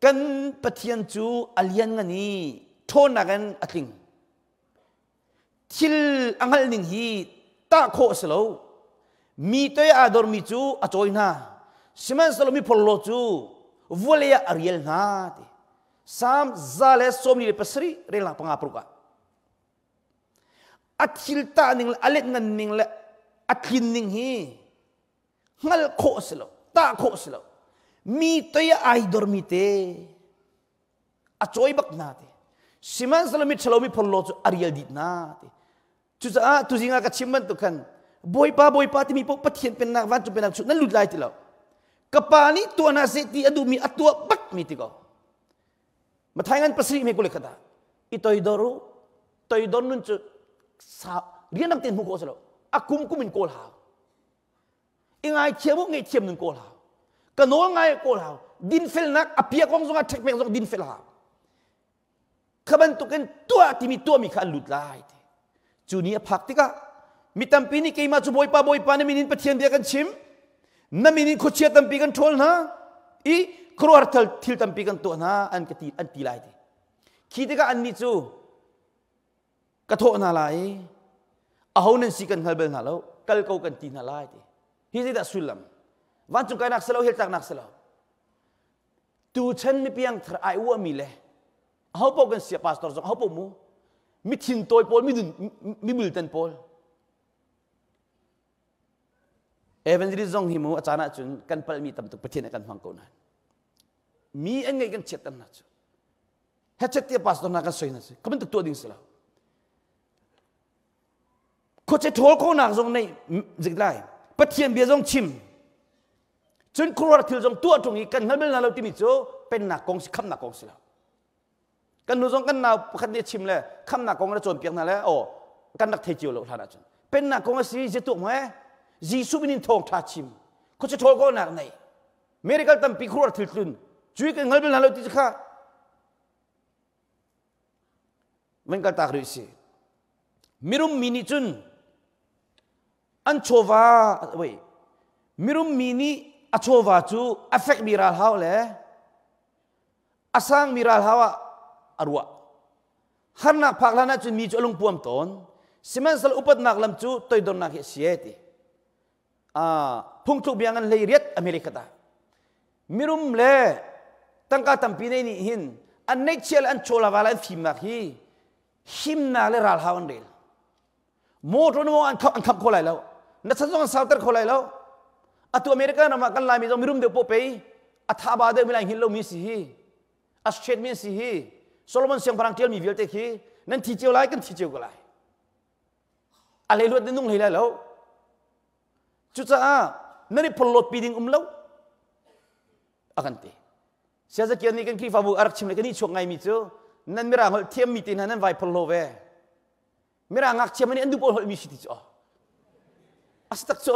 Kan Pathian cu a lianngan i ṭhawnnak in a tling. Thil a hngalh ning hi tah khawh a si lo. Mi toi aa dormi cu a cawi hna, sihmanhsehlaw mi phorhlaw cu vawlei ah a rial hna ti. Salm 147 relnak panga paruk ah. A thil tah ning le a let ngan ning le a tlin ning hi hngalh khawh a si lo tah khawh a si lo mi toi ah ai dormi te a cawi bak hna te sihmanhsehlaw mi ṭhalo mi phorhlaw cu a rial dih hna te cucaah tuzing ah ka chim bantuk khan bawipa bawipa timi paoh pathian pennak vancung pennak chu nan lut lai ti lo ka pa nih tuah hna seh ti a duhmi a tuah bak mi ti ko Mathai ngan pasarih me kule khat ah i toidor u toidor nun cu sa rian ten hmu khawh si lo a kum kum in kawl hau i ngaithiam u ngaihthiam nun kawl hau ka nawl ngai kawl hau dinfelnak a pia kong zongah ṭhekpek zong dinfel hau kha bantukin tuah timi tuahmi kha an lut lai ti cu ni a phak tikah mi tampi nih keimah cu bawipa bawipa na min in pathian bia kan chim na min in khuachia tampi kan ṭhawl hna i khuaruahhar thil tampi kan tuah hna an ka ti an ti lai ti khi tikah annih cu ka thawh hna lai i aho nan si kan hngal bal hna lo kal ko kan ti hna lai ti hi zeidah sullam vancung kainak si lo heltlaknak si lo tuchan mipiang thar ai uahmi le aho paoh kan sia pastor zong aho paoh mu mithin tawi pawl midun mibultan pawl evangelist zong hi mu a caan ahcun kan palmi tam tuk pathian a kan hmang ko nain mi an ngeih kan chiat hna cu hechet tiah pastor hna kan soi hna si ka bantuk tuah ding si lo khuache ṭhawl khonak zong nei zik lai pathian bia zong chim cun khuaruahar thil zong tuah ṭung i kan hngal bal hna lo timi cu pennak kong si khamnak kong si lo kan nu zong kan nau pakhat nih chim le khamnak kong na cawnpiak hna le aw kan rak thei cio lo hlan ahcun pennak kong a si zetuak mu Jesuh min in thawngṭha chim khuache ṭhawl khonak nei miracle tampi khuaruahar thil tlun cui kan hngal bal hna lo ti kha van kal tak rih si. Mirum mi nih cun an chawva wait mirum mi nih a chawva cu a fekmi ralhau le a sangmi ralhau ah a ruah. Harnak phak hlan ahcun mi cu a lungpuam tawn. Sihmanhsehlaw upatnak lam cu toidornak hi a si e ti. Phungthluk bia ngan hlei riat a hmele khat ah mirum le tangka tampi nei nih hin an neihchia le an chawlava le an fimnak hi himnak le ralhau an rel. Motor nu an khap an khap kho lai lo. Na chan zong an sauter kho lai lo. Atu America ram ah kan Laimi zong mirum deuh poh pei a tha ba deuh mi lai hngilh lomi si hi. A straight mi si hi. Solomon siangpahrang tialmi vialte khi nan thi cio lai kan thi cio ko lai. A hleihluat nan nung hlei lai lo. Cucaah nan i phorhlawt pi ding um lo a kan ti. Siazakian nih kan Khrihfabu a rak chim le kan i chuak ngaimi cu nan mirang holh thiammi te hna nan vai phorhlaw ve. Mirang ngakchia man nih an duh pawl holhmi si ti cu. A si tak cu.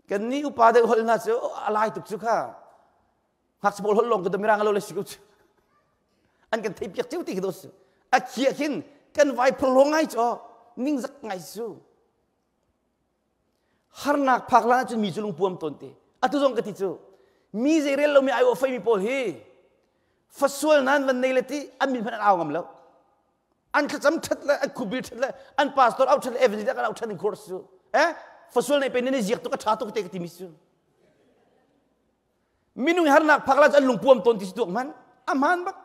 Kan nih upa deuh holh hna cu a lai tuk cu kha. Ngakchia pawl holh lawng ka mirang lo le si ko cu. An kan theih piak cio ti khi do si. A khiah khin kan vai phorhlaw ngai cu ningzak ngai cu. Harnak phak hlan ahcun mi cu lungpuam tawn te. Atu zong ka ti cu mi zei rel lomi ai feimi pawl hi fasual nan van nei le ti an min hmanh an au ngam lo. An thlacam ṭhat le an khubil ṭhat le an pastor au ṭhat le evangelist an au ṭhat in course cu. Eh fasual nei pe nan i ziak tuk a ṭha tuk te ka timi cu. Minung harnak phak hlan an lungpuam tawn ti si tuak hman. A hmaan bak.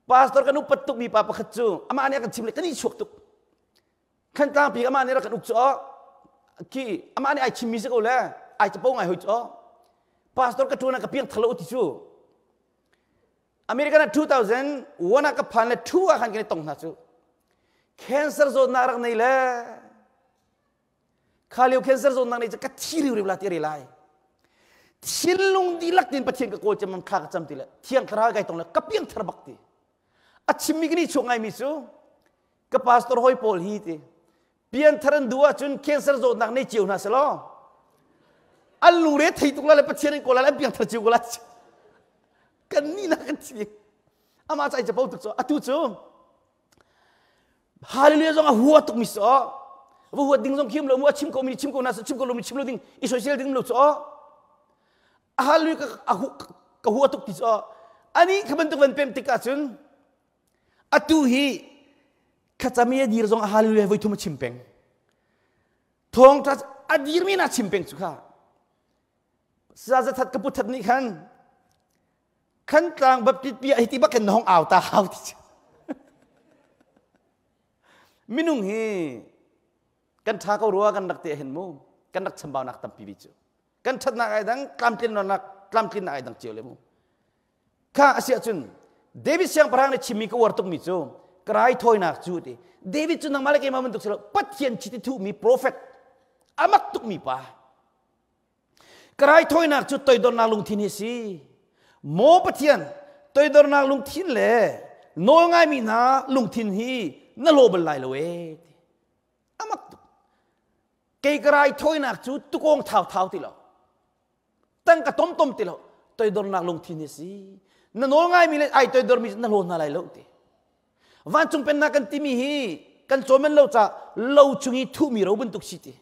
Pastor kan upat tukmi pa pakhat cu amah nih a kan chim le kan i chuak tuk. Thantlang pi amah nih rak kan uk cu khi amah nih ai chimmi si ko le ai capo ngai hoi cu pastor ka ṭuan ah ka piang thar lo ti cu American ah 2001 ah ka phan le 2 ah khan kan i tong hna cu cancer zawtnak rak nei le kha lio cancer zawtnak nei cu ka thi riu riu la ti re lai thinlung dihlak tin Pathian ka kawl cem kha ka cam ti le thiang thlarau kai tong le ka piang thar bak ti a chimmi kan i chuak ngaimi cu ka pastor hoi pawl hi ti pianthar an duh ahcun cancer zawtnak nei cio hna selaw an lungre thei tuk la le pathian in kawl an piangthar cio ko la kan ni na kan thi amah cai capo tuk cu atu cu hallelujah zong a hua tuk mi so va huat ding zong khiam lo mu a chim ko mi chim ko na chim ko lo mi chim lo ding i soisel ding lo cu hallelujah ka ka hua tuk ti cu ani kha bantuk van pem tik ahcun Atu hi thlacam i a dir zong a hallelujah voi thum a chim peng. Thawngṭha a dirmi na chim peng cu kha. Sazathat ka puthat nih khan Khantlang Baptist pi ah hiti bak in na hong au ta hau ti cu. Minung hi kan ṭha ko rua kan rak te hin mu kan rak chambaunak tampi bi cu. Kan ṭhatnak ai dang tlamtlinnak tlamtlinnak ai dang cio le mu. Kha a si ahcun David siangpahrang nih chimmi ka uar tukmi cu ka raithawinak cu ti David cu nangmah le keimah bantuk si lo Pathian chiti thuhmi prophet a mak tukmi pa ka raithawinak cu toidornak lungthin hi si maw Pathian toidornak lungthin le nawl ngaimi hna lungthin hi na law bal lai lo ee ti a mak tuk kei ka raithawinak cu tukawng thauthau ti lo tangka tomtom ti lo toidornak lungthin hi si na nawl ngaimi le ai toidormi na hlaw hna lai lo ti vancung pennak kan timi hi kan cawn lo ca lo chung i thuhmi ro bantuk si ti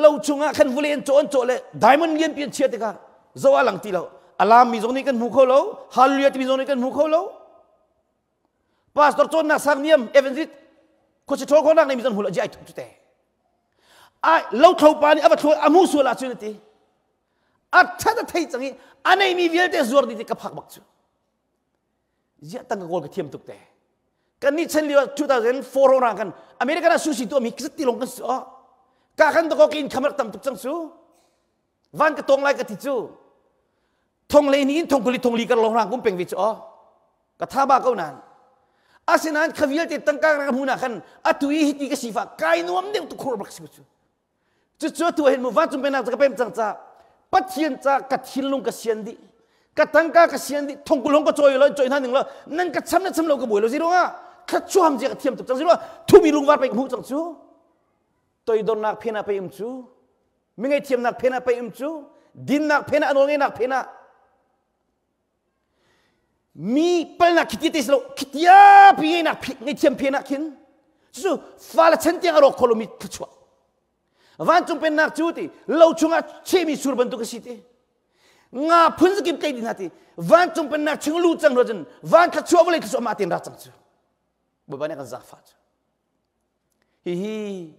lo chungah khan vawlei an cawh an cawh le diamond lianpi an chia tikah zo a lang ti lo alam mi zong nih kan hmu kho lo hallelujah timi zong nih kan hmu kho lo pastor cawnnak sang niam evangelist khuachi ṭhawl khawhnak nei mi zong hmu lo ji ai thup cu te ai lothlo pa nih a va thluai a hmu sual ahcun a ti a ṭhat a thei cang i a neimi vialte zuar dih ti ka phak bak cu ziah tang ka kawl ka thiam tuk te kan nih chan lio 2004 rong rang kan American ah sushi tuah mi ti long kan si oh ka kan to ko ki income rak tam tuk cang cu van ka tong lai ka ti cu thong le ni in thong kuli thong li kar long rang kum peng ve cu oh ka tha ba ko nan asinain kha vialte tangka ka hmu na khan atu i hiti ka sifa kai nuam deuh tu khur bak si cu cucu atu hin mu vancung pennak ka pem cang ca pathian ca ka thinlung ka sian dih ka tangka ka sian dih thongkulong ka cawi lo cawi hna ning lo nan ka cham na cham lo ka buai lo zero ah thlachuam zia ka thiam tuk cang zero thumi lungvar pe ka hmuh cang cu toidornak phen ah pei um cu mi ngaihthiamnak phen ah pei um cu dinnak phen ah a nawlngeihnak phen ah. Mi palnak khitia te lo khitia pi nak ngei phe nak khin cu fa le chan tiang a rawk kho lomi thluachuah. Vancung pennak cu ti lo chungah chehmi sur bantuk a si ti. Nga phun zakip tlei din hna ti. Vancung pennak chung lu cang lo cun van thluachuah vawlei thluachuah mah ten ra cang cu. Bawipa nih kan zaangfah cu. Hihi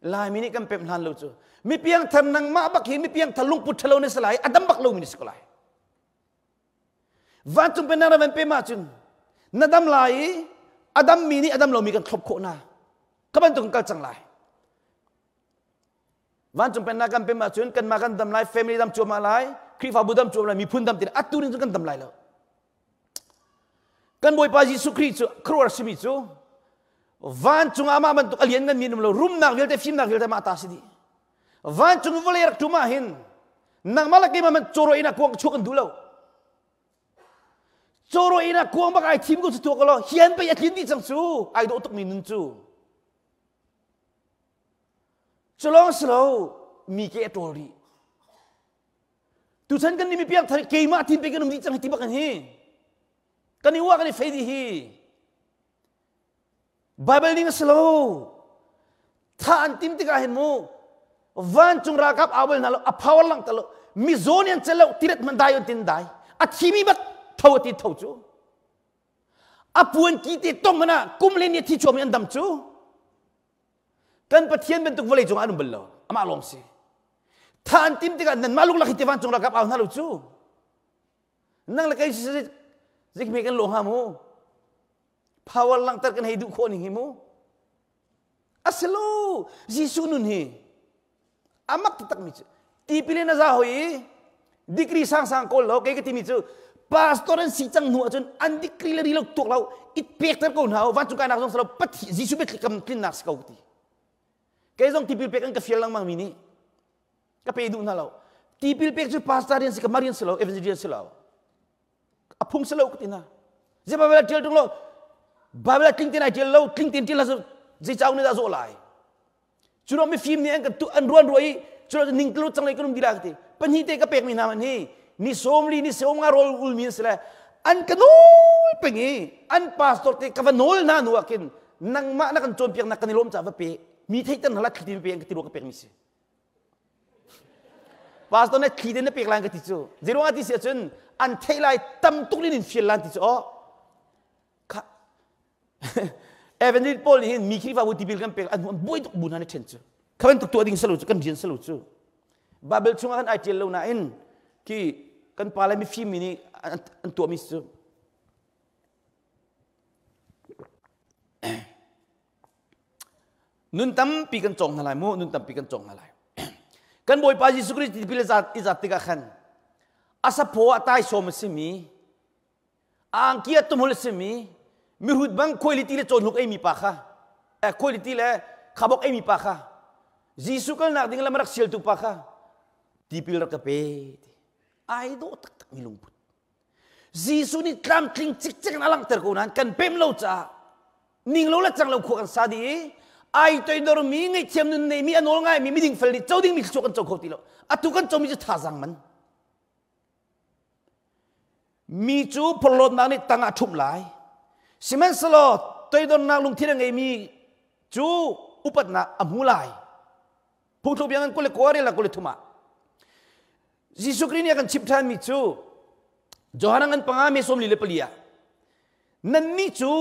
Laimi nih kan pemh hlan lo cu. Mi piangthar nangmah bak hi mi piangthar lungput ṭhalo na si lai, a dam bak lomi na si ko lai. Vancung pennak na van pem ahcun na dam lai i a dammi nih a dam lomi kan thlop khawh hna. Ka bantuk in kal cang lai. Vancung pennak kan pem ahcun kanmah kan dam lai, family dam cuahmah lai, Khrihfabu dam cuahmah lai, miphun dam ti atu ning cun kan dam lai lo. Kan Bawipa Jesuh Khrih cu khuaruahhar simi cu vancung ah amah bantuk a lian nganmi an um lo, rumnak vialte, fimnak vialte amah ta si dih. Vancung vawlei rak ṭum ah hin nangmah le keimah hmanh cawraw inn ah kuang chuak kan duh lo. Cawraw inn ah kuang bak ai thim ko cu tuah ko law hian pei a tlin dih cang cu ai dawh tukmi nun cu. Cu lawng si lo mi ke a ṭawl rih. Tuchan kan nih mi piangthar keimah thin pe kan um dih cang hi ti bak an hi. Kan i uah kan i fei dih hi. Bible ning a si lo. Tha an tim tikah hin mu vancung ralkap au bal hna lo a power lang ta lo mizaw nih an cel lo tiret man dai on tin dai a thimi bak tho a ti tho cu a puan ki te tong mana kum le ni thi chuami an dam cu Kan Pathian bantuk vawlei cungah an um bal lo. Amah lawng si. Tha an tim tikah nanmah luklak hi ti vancung ralkap au hna lo cu. Nang le kei zik me kan lawh hnga mu. Power langhter kan hei duh khawh ning hi mu. Asilo Jesuh nun hi amak taktak mi cu tipil in a za hoi i degree sangsang kawl lo kei ka timi cu pastor an si cang hnu ahcun an degree le ri lo tuak lo it pekter ko hna vancung kainak zong salo pathi Jesuh biathli kam tlinnak si ko ti kei zong tipil pek an ka fial lengmang mi nih ka pe duh hna lo tipil pek cu pastor rian si ka marian si lo evangelist si lo a phung si lo ka ti hna zei Bible tial tung lo Bible tling ten ai tial lo tling ten tial la zei cauk nih dah zawh lai Cu ruang mifim nih an kan tu an ruan ruah i cu ruang ning tlu cang lei kan um dila ka ti. Pahnih te ka pek mi hna man hi ni sawm li ni sawm nga rawl ul mi an si le an ka nawl peng i an pastor te ka va nawl hna nu ah khin nangmah na kan cawnpiak nak kan i lawm ca va pe mi theihter hna la thli tin pe an ka ti rua ka pek mi si. Pastor nih thli tin na pek lai ka ti cu. Zeiruang ah ti si ahcun an theih lai tam tuk lin in fial lan ti cu oh kha Evangelist Paul nih hin mi Khrihfabu tipil kan pek an buai tuk bu hna nih ṭhen cu kha bantuk tuah ding salo cu kan rian salo cu Bible chungah kan ai ṭial lo nain khi kan pa le mifim mi nih an tuahmi cu nun tampi kan cawng hna lai mu nun tampi kan cawng hna lai kan Bawipa Jesuh Christ tipil i zat tikah khan a saphaw ah taisawm a simi angki a tumhul a simi mihrut bang khuailiti le cawnhuk eimi pa kha eh, khuailiti le khabok eimi pa kha Jesuh kalnak ding lam rak sialtu pa kha tipil rak ka pe ti ai dawh taktak mi lungput Jesuh nih tlamtling cikcek in a langhter ko nain kan pem lo caah ning lo le cang lo khua kan sa dih i ai toidor mi ngaihthiam nun nei mi a nawl ngai mi miding fel nih co ding mi thluachuah kan co kho ti lo atu kan co mi cu thazang man Mi cu phorhlawtnak nih tangah ṭhumh lai. Sihmanhsehlaw toidornak lungthin a ngeimi cu upatnak a hmu lai. Phungthluk bia ngan 29 rel 23 ah Jesuh Khrih nih a kan chimh ṭhanmi cu Johan ngan panga me 44 ah nannih cu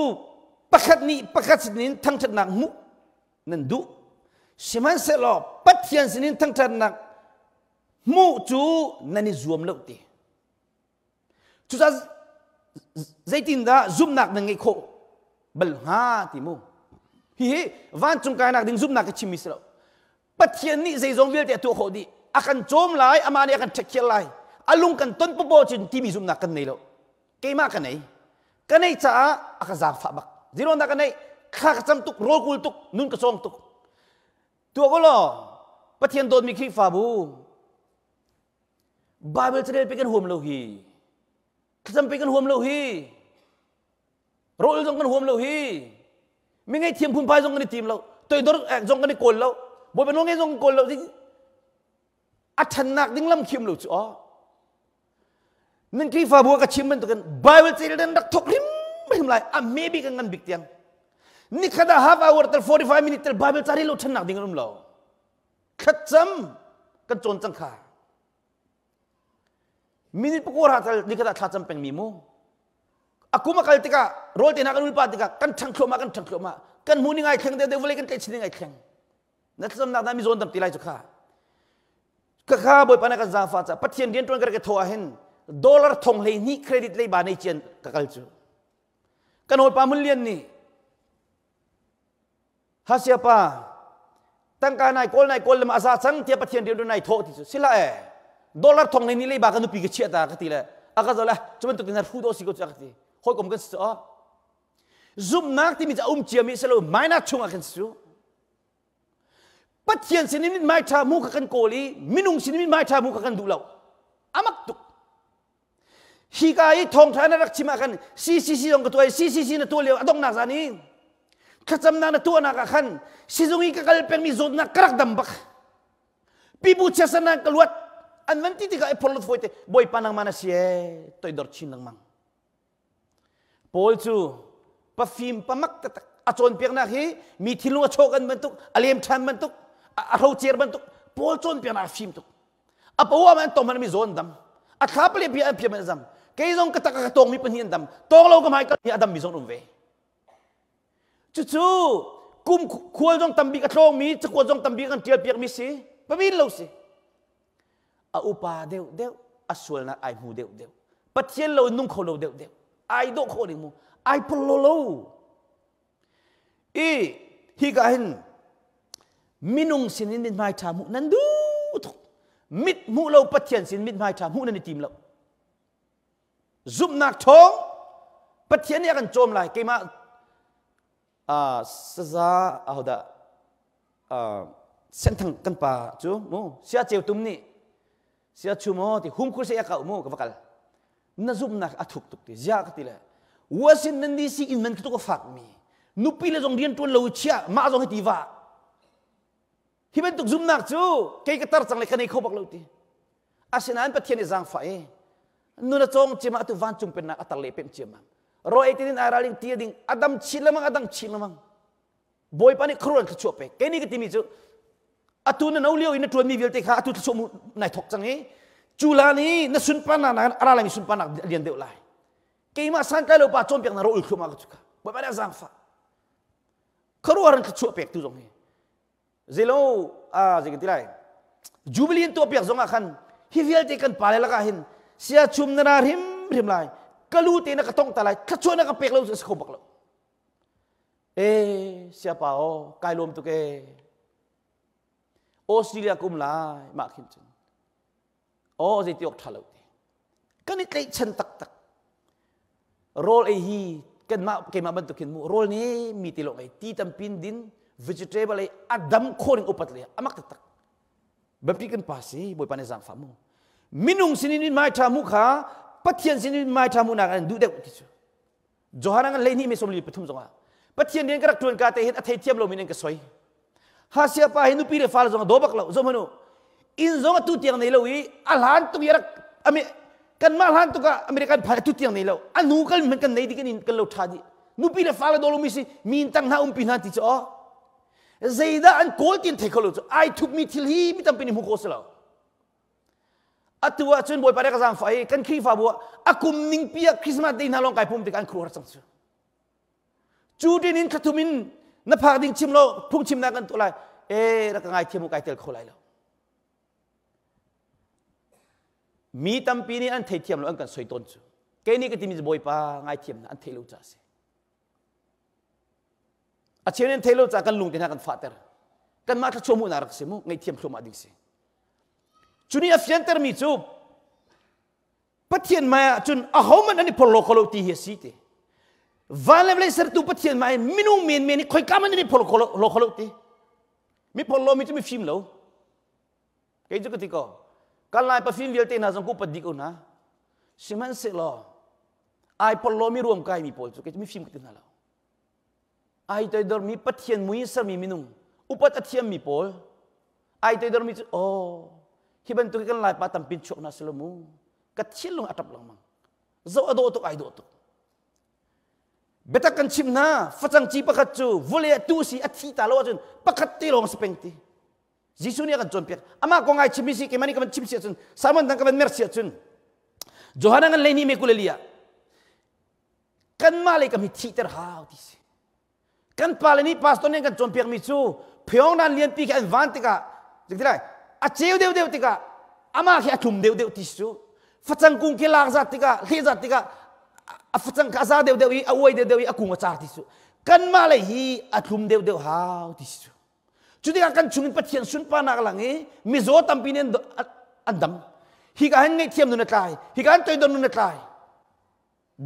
pakhat nih pakhat sinin thangṭhatnak hmuh nan duh sihmanhsehlaw Pathian sinin thangṭhatnak hmuh cu nan i zuam lo ti cucaah zeitindah zumhnak nan ngeih khawh bal hnga ti mu hihi vancung kainak ding zumhnak ka chimmi si lo Pathian nih zeizong vialte a tuah khawh dih a kan cawm lai amah nih a kan ṭhekhiar lai a lung kan ton popo cun timi zumhnak kan nei lo keimah ka nei ka nei caah a ka zaangfah bak zeiruangdah ka neih thla ka cam tuk rawl kul tuk nun ka cawng tuk Tuah ko law Pathian dawtmi Khrihfabu Bible carel pe kan huam lo hi thlacam pe kan huam lo hi rawl zong kan huam lo hi mi ngeihthiam phunphai zong kan i tim lo toidor zong kan i kawl lo Bawipa nawl ngei zong kan kawl lo a ṭhannak ding lam khiam lo cu aw. Nan Khrihfabu ah ka chim bantukin Bible cel nan rak thok hrimhrim lai a hme bik a ngan bik tiang. Nikhat ah half hour tel 45 minute tel Bible ca rel lo ṭhannak ding an um lo. Thlacam kan cawn cang kha. Minute pakua ra tel nikhat ah thlacam pengmi mu. A kum a kal tikah rawl te hna kan ulpa tikah kan ṭhang thluahmah kan ṭhang thluahmah kan hmu ning ai thleng deuh deuh vawlei kan tlaih chin ning ai thleng. Na thlacamnak na mi zawn tam ti lai cu kha. Khakha Bawipa na kan zaangfah ca Pathian rian ṭuan ka rak i thawh ahhin dollar thong 12 credit leiba nei cian ka kal cu. Kan hawipa Mun Lian nih Hasia pa tangka nai kawl nai kawl le ma a za cang tiah Pathian rian ṭuan nai thawh ti cu sila e dollar thong 12 leiba ka nupi ka chiah ta ka ti le a ka zoh le cu bantuk in hru do si ko cu a ka ti hawikom kan si cu zumhnak timi cu a um ciami si lo minor chungah kan si cu Pathian sin in mithmai ṭha hmu kha kan kawl i minung sin in mithmai ṭha hmu kha kan duh lo. Amak tuk. Hi ka i thawngṭha na rak chim ah khan CCC zong ka tuah i CCC na tuah lio a donghnak zan i thlacamnak na tuahnak ah khan sizung i ka kal pengmi zawtnak ka rak dam bak. Pipu chiasanak ka luat an van ti tikah i phorhlawt fawi te Bawipa nangmah na si ee toidor chin lengmang. Paul cu pafim pamak taktak a cawnpiaknak hi mi thinlung a chawk an bantuk a lem ṭhan bantuk a hrocer bantuk Paul cawnpiaknak a fim tuk a poah an tong hmanh mi zawn dam a thla pale bia an phiam an zam kei zong ka tak ka tawng mi pahnih an dam tawng lo ka hmai kal a dam mi zong um ve cucu kum khual zong tambik a tlawng mi cakuat zong tambik an ṭial piak mi si pawin lo si a upa deuh deuh a sualnak ai hmu deuh deuh pathian lo nung kho lo deuh deuh ai dawh khawh ding mu ai pol lo lo i hi ka hin minung sin in mithmai ṭha hmuh nan duh tuk mit hmuh lo pathian sin mithmai ṭha hmuh nan i tim lo zumhnak ṭhawng pathian nih a kan cawm lai keimah saza ahodah senthang kan pa cu mu sia ceu tum nih sia chu maw ti hum khur se ya ka mu ka va kal na zumnak a thuk tuk ti zia ka ti le Washington DC in man tu ka fak mi nupi le zong rian tuan lo chia mah zong hi ti va hi bantuk zumnak cu kei ka tar cang le ka nei kho bak lo ti Asinain Pathian nih zaangfah i nun a cawng ciam ah atu vancung pennak a tar le pemh ciam ah raw ei tinin ai ralring ti ding a dam chin lengmang a dang chin lengmang Bawipa nih khuaruah thluachuah pek kei nih ka timi cu atu na no lio i na ṭuanmi vialte kha atu thluachuah mu nai thok cang i cu lan i na sunparnak nakin a ra laimi sunparnak a lian deuh lai keimah santlai lo pa cawnpiak na ro ul thluahmah ka cu kha Bawipa nih a zaangfah khuaruahhar in thluachuah pek tu zong hi Zelo a zei kan ti lai Jubilee in tuahpiak zong ah khan hi vialte kan pale lakah hin sia chum na ra hrim hrim lai ka lu te na ka tong ta lai thluachuah na ka pek lo cu a si kho bak lo e siapa aw kai lawm tuk e Australia kum lai mah khin cun Aw zeiti awk ṭha lo ti. Kan i tlaihchan taktak. Rawl ei hi kanmah keimah bantuk hin mu rawl nih mi ti lawng ei ti tampin din vegetable ei a dam khawh ning upat le amak taktak. Biapi kan pa si Bawipa nih zaangfah mu. Minung sinin in mai ṭha mu kha Pathian sinin mai ṭha mu nak an duh deuh ti cu. Johan an 12 me 43 zongah Pathian rian ka rak ṭuan ka te hin a theithiam lomi in ka soi. Hasia pa hi nupi le fale zong a daw bak lo. Zoh hmanh u. Inn zong atu tiang nei lo i a hlan tuk i rak ame kanmah hlan tuk ah American phai atu tiang nei lo. A nu kal hmanh kan nei dih kan in kan lo ṭha dih. Nupi le fale daw lomi si mi in tang hna umpi hna ti cu aw. Zeidah an kawl ti an thei kho lo cu. Ai thupmi thil hi mi tampi nih hmu khawh si lo. Atu ah cun Bawipa nih ka zaangfah i kan Khrihfabu ah a kum ningpi ah Christmas Day hna lawng kai pum tikah an khuaruahhar cang cu. Cu tin in thlathum in na phak ding chim lo phungchimnak kan tuah lai. E rak ka ngaithiam u kai tel kho lai lo. Mi tampi nih an theithiam lo an kan soi tawn cu. Kei nih ka timi cu Bawipa ngaithiam na an theih lo ca a si. A cheu nih an theih lo ca kan lung te hna kan fahter. Kanmah thluachuah hmuhnak rak si mu ngaihthiam thluahmah ding si. Cu nih a fiantermi cu Pathian hmai ah cun ahohmanh an i phorhlaw kho lo ti hi a si ti. Van le vawlei sertu Pathian hmai minung menmen hi khoika hmanh an i phorhlaw kho lo ti. Mi phorhlawmi cu mifim lo. Kei cu ka ti ko. Kan lai pafim vialte hna zong ku upat dih ko hna. Sihmanhsehlaw ai phorhlawmi ruamkaimi pawl cu kei cu mifim ka ti hna lo. Ai toidormi Pathian mui sermi minung upat a thiammi pawl ai toidormi cu aw hi bantuk kan laipa tampin chuak hna selaw mu. Ka thinlung a ṭap lengmang. Zoh a dawh tuk ai dawh tuk. Biatak kan chim hna, facang ci pakhat cu vawlei ah tu si a thi ta lo ahcun pakhat te lawng si peng ti. Jesuh nih a kan cawnpiak. Amah kong ai chimmi si keimah nih ka van chim si ahcun Simon dang ka van mer si ahcun Johan ngan lei ni me kuleli ah kanmah lei kam hi thihter hau ti si. Kan pale nih pastor nih kan cawnpiakmi cu Pyongyang lianpi khi an van tikah lai a ceu deuh deuh tikah amah khi a tlum deuh deuh ti si cu facang kung khi lak zat tikah hleh zat tikah a facang kha a za deuh deuh i a uai deuh deuh i a kung a car ti cu kanmah lei hi a tlum deuh deuh hau ti si cu cu tikah kan chungin Pathian sunparnak lang i mizaw tampi nih an dam hi ka hin ngaihthiam nun a tlai hi ka hin toidor nun a tlai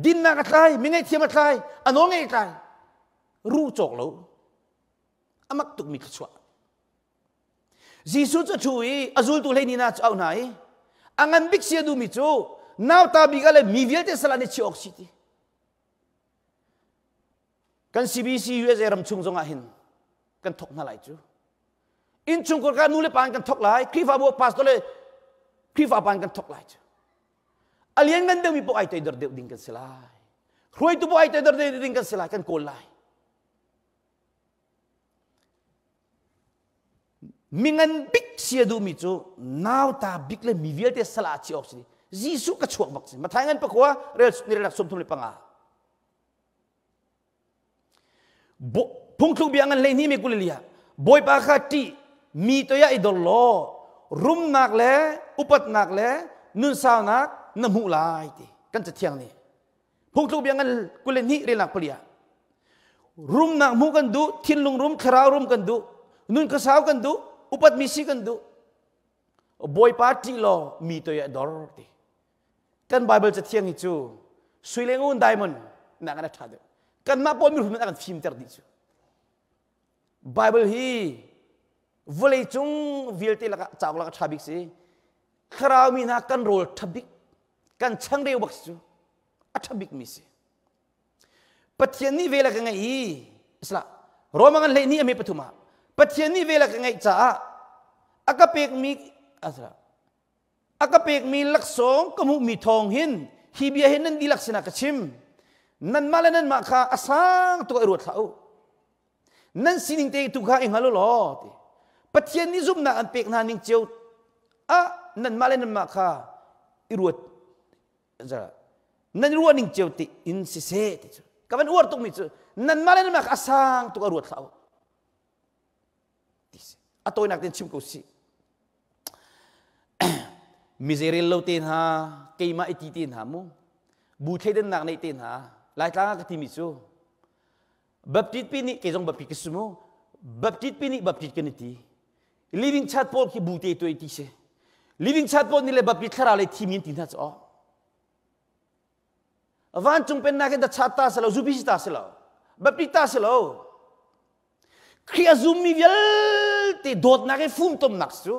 dinnak a tlai mi ngaihthiam a tlai a nawl ngeih a tlai ruh cawk lo a mak tukmi thluachuah Jesuh cu a ṭhu i a zultu hleihnih hna cu auh hna i a ngan bik si a duhmi cu nauta bik ah le mi vialte sal ah nih chiah awk si ti kan CBC USA ram chung zong ah hin kan thok hna lai cu innchungkhar ka nu le pa in kan thok lai Khrihfabu pastor le Khrihfa pa in kan thok lai cu a lianngan deuhmi paoh ai toidor deuh ding kan si lai hruaitu paoh ai toidor deuh ding kan si lai kan kawl lai mingan bik si a duhmi cu nauta bik le mi vialte sala chi awk si Jesuh ka chuak bak si Mathai ngan pakua rel ni relak 35 Phungthluk bia ngan 12 me kulilia Bawipa kha ṭih mi toiah i dor law rumnak le upatnak le nunsaunak na hmuh lai ti kan cathiang nih phungthluk bia ngan 22 relnak palia rumnak hmuh kan duh thinlung rum thlarau rum kan duh nun khuasau kan duh upatmi si kan duh Bawipa ṭih law mi toiah dor ti kan Bible cathiang hi cu sui le ngun diamond nak in a ṭha deuh kanmah pawl mirum nih a kan fimter dih cu Bible hi vawlei cung vialte lakah cauk lakah ṭha bik si thlarau mi hna kan rawl ṭha bik kan changreu bak si cu a ṭha bik mi si Pathian nih vel a ka ngeih i isla Roma kan 12 a me pathum ah Pathian nih vel a ka ngeih caah a ka pekmi asla A ka pekmi laksawng ka hmuhmi thawng hin hi bia hi nan dihlak sinah ka chim. Nanmah le nanmah kha a sang tuk ah i ruat hlah u. Nan sining te tu kha i hngal u law ti. Pathian nih zumhnak an pek hna ning cio ah nanmah le nanmah kha i ruat nan ruah ning cio ti in siseh ti cu ka van uar tukmi cu nanmah le nanmah kha a sang tuk ah ruat hlah u. Ti si. A tawinak tein chim ko sih. Mi zeirel lo te hna, keimah i ti te hna mu, bu thleidannak neih te hna, Laitlang ah ka timi cu Baptist pi nih kei zong Baptist ka si mu, Baptist pi nih Baptist kan i ti. Living Church pawl khi bu te tuai ti si. Living Church pawl nih le Baptist thlarau le thimi an ti hna cu aw. Vancung pennak hi dachat ta si lo, zupi ta si lo, Baptist ta si lo. Khrih a zummi vialte dawtnak i fumtomnak cu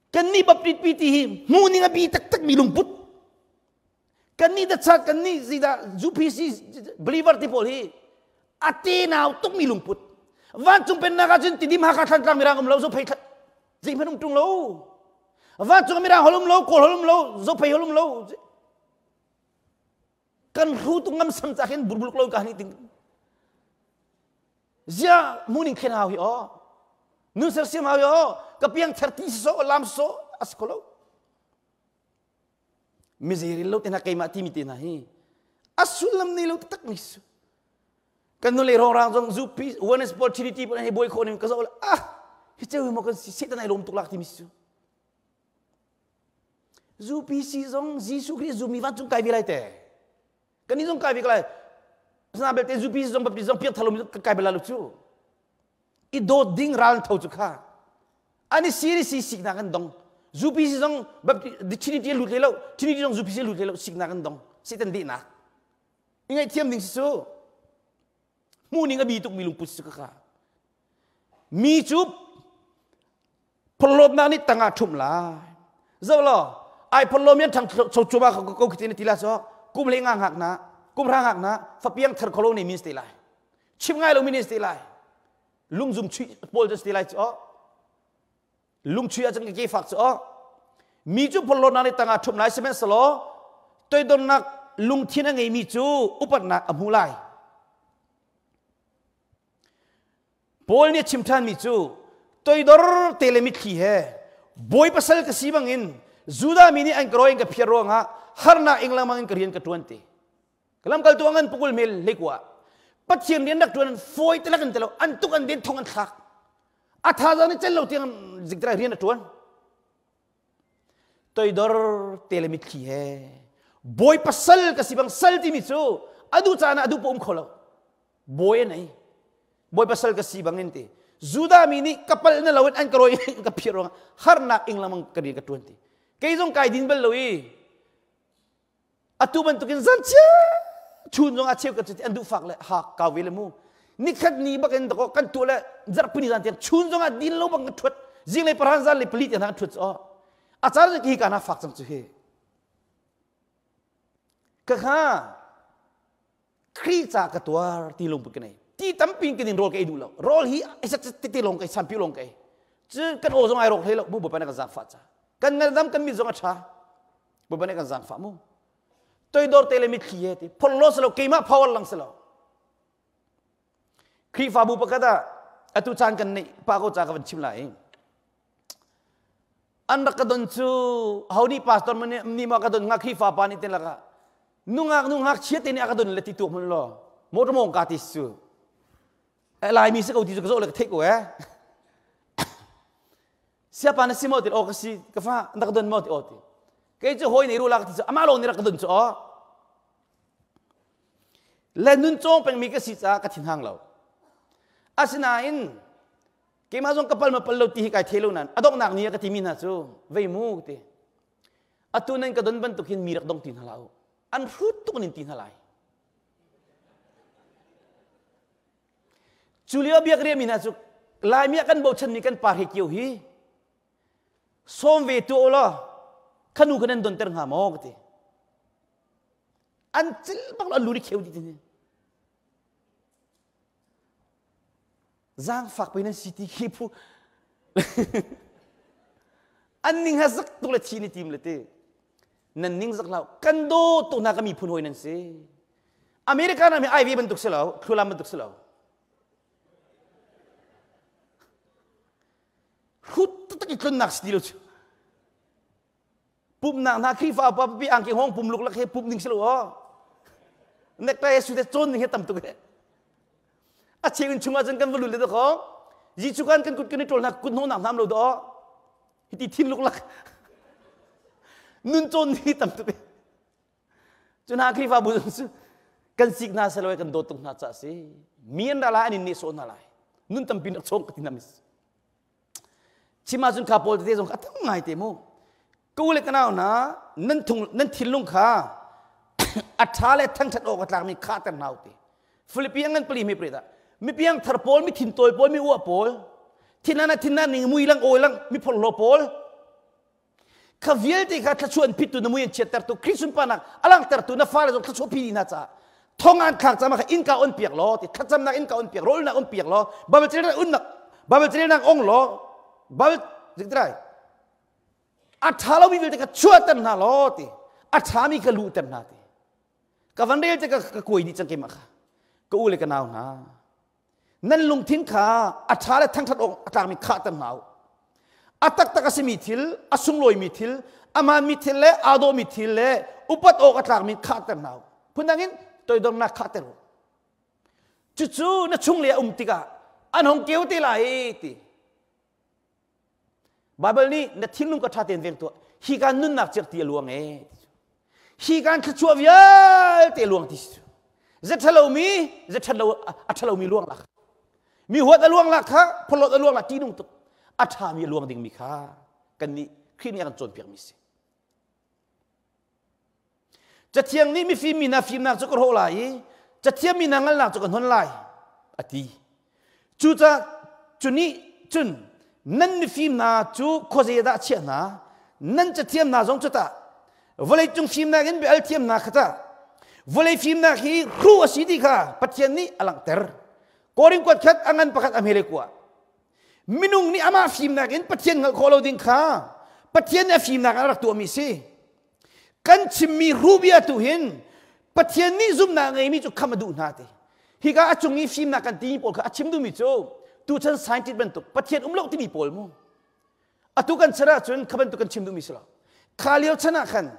kannih Baptist pi ti hi hmuhning a bi taktakmi lungput kannih dachat kannih zeidah UPC believer ti pawl hi a tenau tukmi lungput vancung pennak ahcun tidim Hakha Thantlang Mirang um lo Zophei zeihmanh um ṭung lo vancung Mirang holh um lo Kawl holh um lo Zophei holh um lo kan hru tu ngam sam ca khin burbuluk lo ka ni ting zia muning khen hau hi o nun ser siam hau hi o ka piang ther ti so lam so as ko lo mi zeiril lo te na keimah ti mi te na hi a sullam nei lo tak mi su kan nu le rong rang zong zu peace oneness paul trinity paul hei boi kho ning ka zo ah hi cheu mo kan si setan ai lom tuk lak ti mi su UPC zong Jesuh Khrih zummi vancung kai ve lai te. Kan zong kai ve lai. Asina belte UPC zong Baptist zong piak thalo kan kai bel lo cu. I dawt ding ral tho cu kha. Ani siri si siknak kan dong. UPC zong Baptist Trinity lut le lo, Trinity zong UPC lut le lo siknak kan dong. Satan dehnak. I ngaihthiam ding si cu. Hmuhning a bi tukmi lungput si cu kha. Mi cu Phorhlawtnak nih tangah ṭhumh lai. Zoh law, ai phorhlawm yan ṭhang cho chuma ko ko khiti na ti la so kum le nga ngak na kum hra ngak na fapiang thar kholo ne min te lai. Chim ngai lo min te lai. Lungzum chui pawl te lai chu. Lung chui ah cun ke fak chu. Mi cu porhlawtnak nih tangah ṭhumh lai sihmanhsehlaw toidornak lungthin a ngeimi cu upatnak a hmu lai. Paul nih a chim ṭhanmi cu toidor te le mitthli he bawi pasal ka si bangin Judah mi nih an ka rawi an ka phiar ruangah harnak ing lengmang in ka rian ka ṭuan ti. Ka lamkaltu a ngan pukul mel hleikua Pathian rian rak ṭuan fawi te lakin te lo an tuk an den thong an thlak. A thazaang nih cel lo tiang zikdrai rian a ṭuan. Toidor te le mitthli he bawi pasal ka si bang sal timi cu a duh caan ah a duh paoh um kho lo. Bawi a nei. Bawi pasal ka si bangin ti. Judah mi nih ka palh na loin an ka rawi ka phiar ruangah harnak ing lengmang ka rian ka ṭuan ti. Kei zong kai din bal lo i atu bantukin zan chia chun zong a cheu ka cuti an duh fak le hak kau ve le mu nikhat ni bak in dako kan tuah le zarhpini zan tiang chun zong ah din lo bang ka ṭhuat zinglei paran zan le pali tiang hna ka ṭhuat cu a caan hi ka na fak cang cu hi ka kha Khrih ca ka tuar ti lungput ka nei. Ti tampi in kan in rawl ka ei duh lo. Rawl hi ai tete lawng ka ei, sampi lawng ka ei. Cu kan aw zong ai rawk hlei lo. Bu Bawipa nih kan zaangfah ca. Kan ngandam kan mit zong a ṭha. Bawipa nih kan zaangfah mu. Toidor te le mitthli he ti. Phorhlaw si lo, keimah power lang si lo. Khrihfabu pakhat ah atu caan kan neih pa ko ca ka van chim lai. An rak ka don cu ho nih pastor nih maw ka don hnga Khrihfa pa nih tin lakah nungak nungak chia te nih a ka don le ti tuak hmun law motor mong ka ti su Laimi si ko ti cu ka zoh le ka theih ko eh siapa na si maw ti aw ka si ka fa na ka don maw ti aw ti kei cu hawi nei ru la ka ti cu amah lawng nih rak ka don cu aw le nun cawng pengmi ka si caah ka thinhang lo asinain Keimah zong ka pal ma pal lo ti hi kai thei lo nain a donghnak ni ah ka timi hna cu vei mu ti. Atu nan ka don bantuk hin mi rak dong ti hna hlah u. An hrut tuk nin ti hna lai. Cu lio biak riami hna cu Laimi ah kan bochanmi kan pa he kio hi sawm ve tu law khanu kha nan donter hnga maw ka ti. An cil bak lo an lu ri kheu dih ti. Zaangfak pei nan si ti khi phu an ning ha zak tuk le thi ni tim le ti nan ning zak hlau kan do tuk hna ka miphun hawi nan si America ram hi IV bantuk si lo thlulam bantuk si lo hrut tak i tlunnak si ti lo cu Pumhnak hna Khrihfa upa pipi angki hawng pum luklak he pumh ding si lo aw. Necktie su te cawn ding he tam tuk he. A cheu in chungah cun kan va lut le dakaw. Jesuh kan kan kut kan i ṭawl hna kut hnawhnak hnam lo daw. Hiti thin luklak. Nun cawn ding tam tuk he. Cu hna Khrihfabu cu kan sik hna selaw kan dawt tuk hna ca si. Mi an ra lai an in nehsawh hna lai. Nun tampi nak chawng ka ti hna mis. Chim ahcun kha pawl tete zong kha a tam ngai te mu. Ka u le ka nau hna, nan thung nan thinlung kha a ṭha le thangṭhat awk a tlakmi khahter hna u ti. Philippi an ngan pali mi pret ah mi piang thar pawl, mi thintawi pawl, mi uah pawl, thinana thinna ning mui lang awi lang mi phorhlaw pawl, Kha vialte kha thluachuah an phittu na mui an chiattertu Khrih sunparnak a langhtertu na fale zong thluachuah phi dih hna caah thong an thlak cama kha innka on piak law ti thlacamnak innka on piak rawlnak on piak law Bible carelnak unnak Bible carelnak ong law Bible zikdrai a ṭha lomi vialte kha chuahter hna law ti a ṭhami kha luhter hna ti ka van rel te ka ka kuai dih cang keimah kha ka u le ka nau hna Nan lungthin kha a ṭha le thangṭhat awk a tlakmi khahter hna u. A taktak a simi thil, a sunglawimi thil, a hmaanmi thil le aa dawhmi thil le upat awk a tlakmi khahter hna u. Phundang in toidornak khahter u. Cucu na chung le a um tikah an hong keu te lai ti. Baibal nih na thinlung ka ṭha tein veng tuah. Hi kan nunnak cirh ti a luang e. Hi kan thluachuah vialte a luang ti si. Ze ṭhalomi, ze ṭhalo a ṭhalomi luang lak. Mi huat a luang lak kha, phorhlawt a luang lak ṭihnung tuk. A ṭhami a luang dingmi kha kan nih Khrih nih a kan cawnpiakmi si. Cathiang nih mifim mi hna fimnak cu ka hrawh lai i cathiam mi hna hngalhnak cu ka hnon lai a ti. Cucaah cu nih cun nan mifim hna cu khuazei dah chiah hna nan cathiam hna zong cu tah vawleicung fimnak in bia al thiam hna kha tah vawlei fimnak hi hruh a si ti kha Pathian nih a langhter. Korin kuat khat a ngan pakhat a hmele kua. Minung nih amah fimnak in Pathian hngalh khawh lo ding kha Pathian nih a fimnak a rak tuahmi si. Kan chimmi rubia tu hin Pathian nih zumhnak ngeimi cu kham a duh hna ti. Hika a cung i fimnak kan timi pawl kha a chim duhmi cu tuchan scientist bantuk Pathian um lo timi pawl mu. Atu kan chan ahcun kha bantuk kan chim duhmi si lo. Kha lio chan ah khan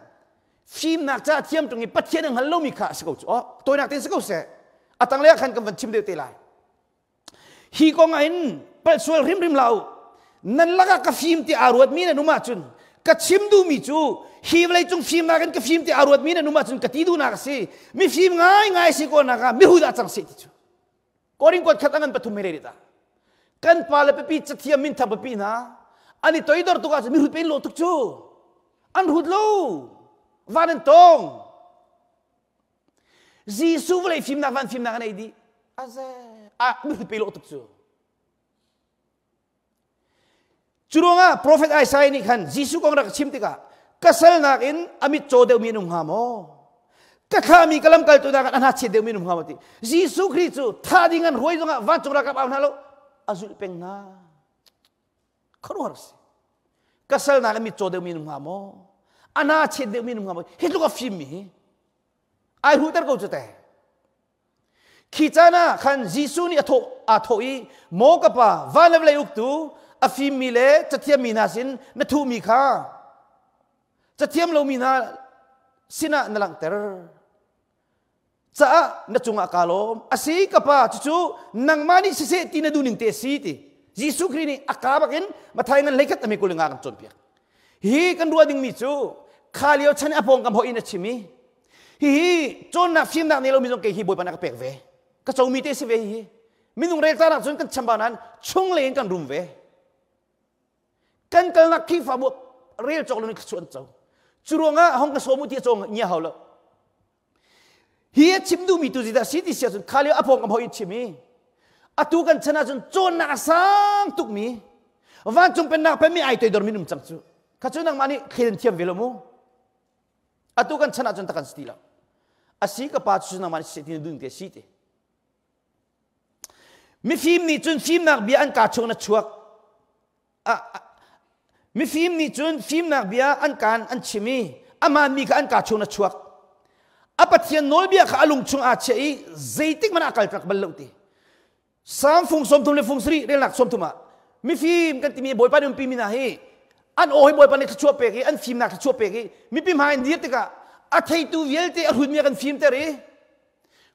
fimnak ca thiam tung i Pathian a hngal lomi kha a si ko cu. Oh, tawinak tein si ko seh. A tanglei ah khan kan van chim deuh te lai. Hi kong ah hin palh sual hrimhrim hlah u. Nan lakah ka fim ti aa ruatmi nan um ahcun ka chim duhmi cu hi vawleicung fimnak in ka fim ti aa ruatmi nan um ahcun ka ti duhnak a si. Mifim ngaingai si ko nak ah mihu dah cang seh ti cu. Korin kuat khat a ngan pathum he rel ta. Kan pa le pipi cathiam minthang pipi hna an i toidor tuk ahcun mihrut pe in lawh tuk cu. An hrut lo. Van an tong. Jesuh vawlei fimnak van fimnak an ei dih. Aze a mihrut pe lawh tuk cu. Cu ruangah profet Isaiah nih khan Jesuh kong rak chim tikah ka sal nakin a mit caw deuhmi an um hnga maw? Ka thlahmi ka lamkaltu nakin a hna chiat deuhmi an um hnga maw ti. Jesuh Khrih cu thah ding an ruai zongah vancung ralkap au hna lo a zulh peng hna. Khuaruahhar si. Ka sal nakin mit caw deuhmi an um hnga maw? A hna chiat deuhmi an um hnga maw? Hi tluk a fimmi hi ai huhter ko cu te. Khi caan ah khan Jesuh nih a thawh aa thawh i, Maw ka pa, van le vawlei uktu, a fimmi le cathiammi hna sin na thuhmi kha cathiam lomi hna sinah na langhter caah na cungah kaa lawm. A si ka pa, cucu nangmah nih siseh ti na duhning te a si ti. Jesuh Khrih nih a kaa bakin Matthai ngan hleikhat a mi 25 kan cawnpiak. Hi kan ruah dingmi cu kha lio chan i a pawngkam hoih in a chim i hihi cawnnak fimnak nei lomi zong kei hi Bawipa nih a ka pek ve. Ka comi te si ve hihi. Minung relta nak cun kan chambau nain chunglei in kan rum ve. Kan kalnak Khrihfabu rel cawk lo in thluachuah an co. Cu ruangah hong ka sawm u ti a cawng ngia hau lo. Hi a chim duhmi tu zeidah si ti si ahcun kha lio a pawngkam hoi in chim i atu kan chan ahcun cawnnak a sang tukmi vancung pennak penmi ai toidormi um cang cu. Kha cu nangmah nih thlen thiam ve lo mu. Atu kan chan ahcun tak kan si ti lo. A si ka pa cu nangmah nih si ti na dun te si ti. Mifim nih cun fimnak bia an kaa chung na chuak. Mifim nih cun fimnak bia an kaan an chim i amaanmi kha an kaa chung na chuak. A Pathian nawlbia kha a lung chung aa chiah i zeitik hmanh ah a kaltak bal lo ti. Salm fung 30 le fung sarih relnak 30 ah mifim kan timi Bawipa nih umpi mi hna hi an aw hi Bawipa nih thluachuah pek i an fimnak thluachuah pek i mipi hmai in dir tikah a theitu vialte a hrutmi a kan fimter i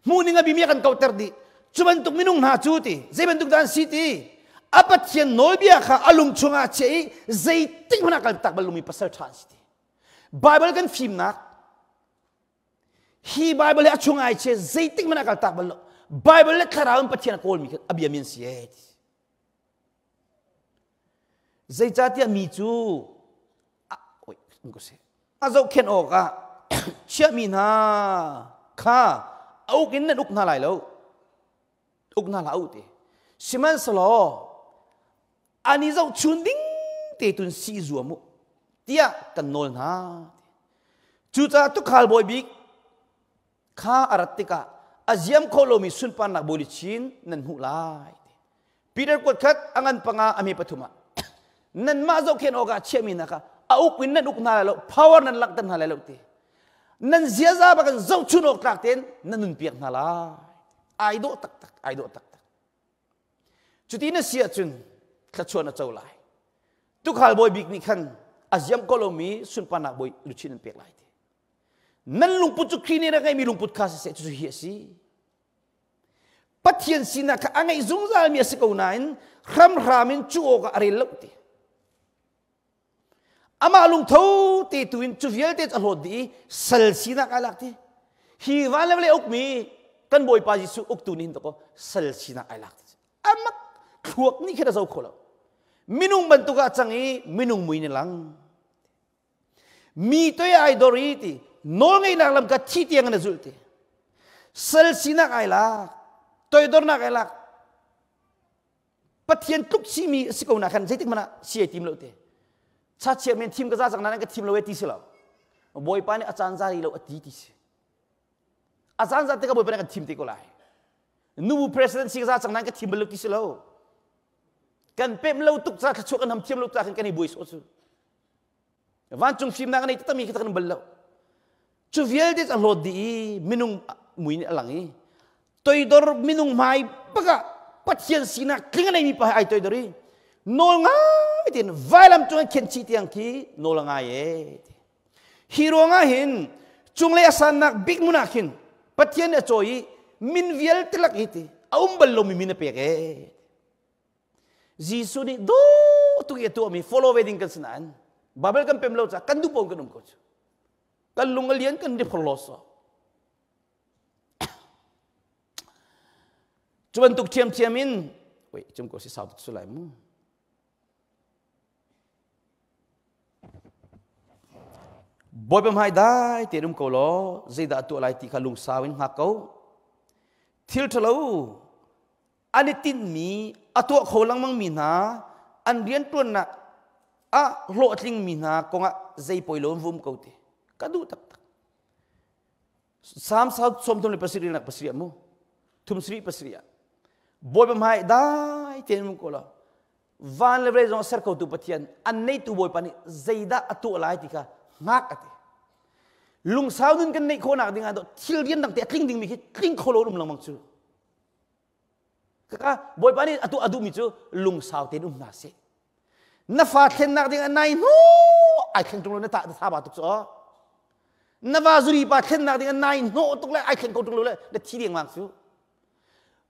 hmuhning a bimi a kan kauhter dih. Cu bantuk minung hna cu ti zei bantuk dah an si ti a Pathian nawlbia kha a lung chungah a chiah i zeitik hmanh ah kaltak bal lomi pasal ṭha an si ti. Bible kan fimnak Hi Bible hi a chung ai chia zeitik hmanh ah kaltak bal lo. Bible le thlarau in Pathian a kawlmi kha a biami an si ee. Zeicahtiah mi cu a zohkhenh awkah chiahmi hna kha a uk in nan uk hna lai lo. Uk hna hlah u ti. Sihmanhsehlaw an i zohchun ding te tun si zuam u tiah kan nawl hna. Cucaah tukhal bawi bik kha a rat tikah a ziam kho lomi sunparnak bawi chin nan hmuh lai. Peter kuat khat a ngan panga a mi pathum ah nanmah zohkhenh awkah chiahmi hna kha a uk in nan uk hna lai lo power nan langhter hna lai lo ti nan ziaza bakin zohchun awk tlak tein nan nunpiak hna lai ai dawh taktak ai dawh taktak Cuti na si ahcun thluachuah na co lai. Tukhal bawi bik nih khan a ziam ko lomi sunparnak bawi luchin an pek lai ti. Nan lungput cu Khrih nih rak ngeihmi lungput kha siseh cucu hi a si. Pathian sinak kha a ngeih zungzalmi a si ko nain hramhram in cu awkah a rel lo ti. Amah lungtho te tu in cu vialte cu a hlawt dih i sal sinak ai lak ti. Hi van le vawlei ukmi kan Bawipa Jesuh uktu nih hin dakaw sal sinak ai lak ti. Amak thluak nih khin a zo kho lo. Minung bantuk ah cang i minung mui in lang. Mi toi ai dor i ti nawlngeihnak lam ka thi tiang in a zulh ti. Sal sinak ai lak, toidornak ai lak, Pathian tluk simi a si ko na khan zeitik hmanh ah si ai tim lo te. Cha chia men thim ka za cang na ka thim lo e ti si lo. Bawipa nih a caan za lo a ti ti si. A caan za te ka Bawipa nih kan thim te ko lai. Nubu president si ka za cang na ka thim bal lo ti si lo. Kan pem lo tuk ca thluachuah kan ham thiam lo ca khan kan i buai so cu. Vancung fimnak a nei taktakmi khi tak kan bal lo. Cu vialte cu a hlawt dih i minung mui nih a lang i toidor minung hmai bak ah Pathian sinak tling a neimi pa he ai toidor i nawl ngai tein vailam cung an khen chih tiang khi nawl a ngai e. Hi ruangah hin cunglei a sannak bik hmun ah khin Pathian nih a cawi i min vialte lak hi ti a um bal lomi min a pek e. Jesuh nih dawh tuk i a tuahmi follow ve ding kan si nain Bible kan pem lo caah kan duh paoh kan um ko cu. Kan lung a lian kan ri lo so. Cu bantuk ṭhiamṭhiam in wait cum ko si sau tuk su lai mu. Bawipa hmai dai tein um ko law zeidah a tuah lai ti kha lungsau in hngak ko. Thil ṭhalo an i tinhmi a tuah kho lengmangmi hna an rianṭuannak ah hlawhtlingmi hna kongah zei poi lo an vum ko ti ka duh taktak. Psalm 37 nak pasarih mu thum sarih pasarih ah Bawipa hmai dai tein um ko law van le vawlei zong ser khotu Pathian an neitu Bawipa nih zeidah a tuah lai ti kha hngak a ti. Lungsau nun kan neih khawhnak ding ah thil rian dang te a tling dingmi khi tling kho lo um lengmang cu. Kaka Bawipa nih a tuah a duhmi cu lungsau tein um hna seh. Na fa thlennak ding ah nai hnu ai thleng ṭung lo na ta na thaba tuk cu aw. Na va zuri pa thlennak ding ah nai hnawh tuk le ai thleng ko ṭung lo le na thi dengmang cu.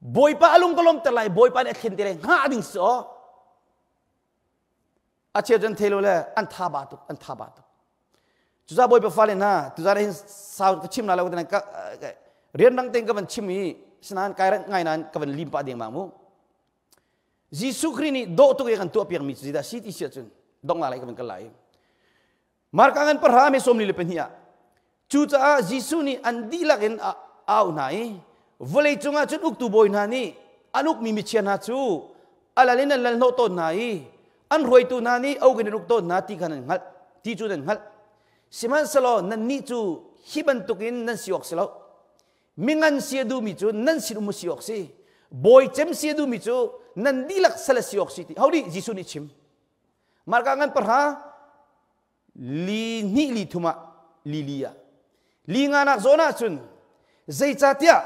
Bawipa a lung ka lawmter lai Bawipa nih a thlen te lai hngah ding si aw. A cheu cun thei lo le an tha ba tuk an tha ba tuk. Cucaah Bawipa fale hna tuzaan hin sau ka chim na lo ka rian dang tein ka van chim i sinain kai ranh ngai nain ka van lim pah dengmang mu. Jesuh Khrih nih dawh tuk i kan tuahpiakmi cu zeidah si ti si ahcun donghnak lei ka van kal lai. Marka ngan pahra me 42 ah cucaah Jesuh nih an dihlak in a au hna i vawlei cungah cun uktu bawi hna nih an ukmi michia hna cu a lal in an lal hnawh tawn hna i an hruaitu hna nih ok in an uk tawn hna ti kha nan hngalh ti cu nan hngalh sihmanhsehlaw nannih cu hi bantukin nan si awk si lo mingan si a duhmi cu nan sin um si awk si bawi cem si a duhmi cu nan dihlak sal si awk si ti ho nih Jesuh nih chim Marka ngan pahra li hnih li thum ah li li ah li nganak zawn ah cun zeicahtiah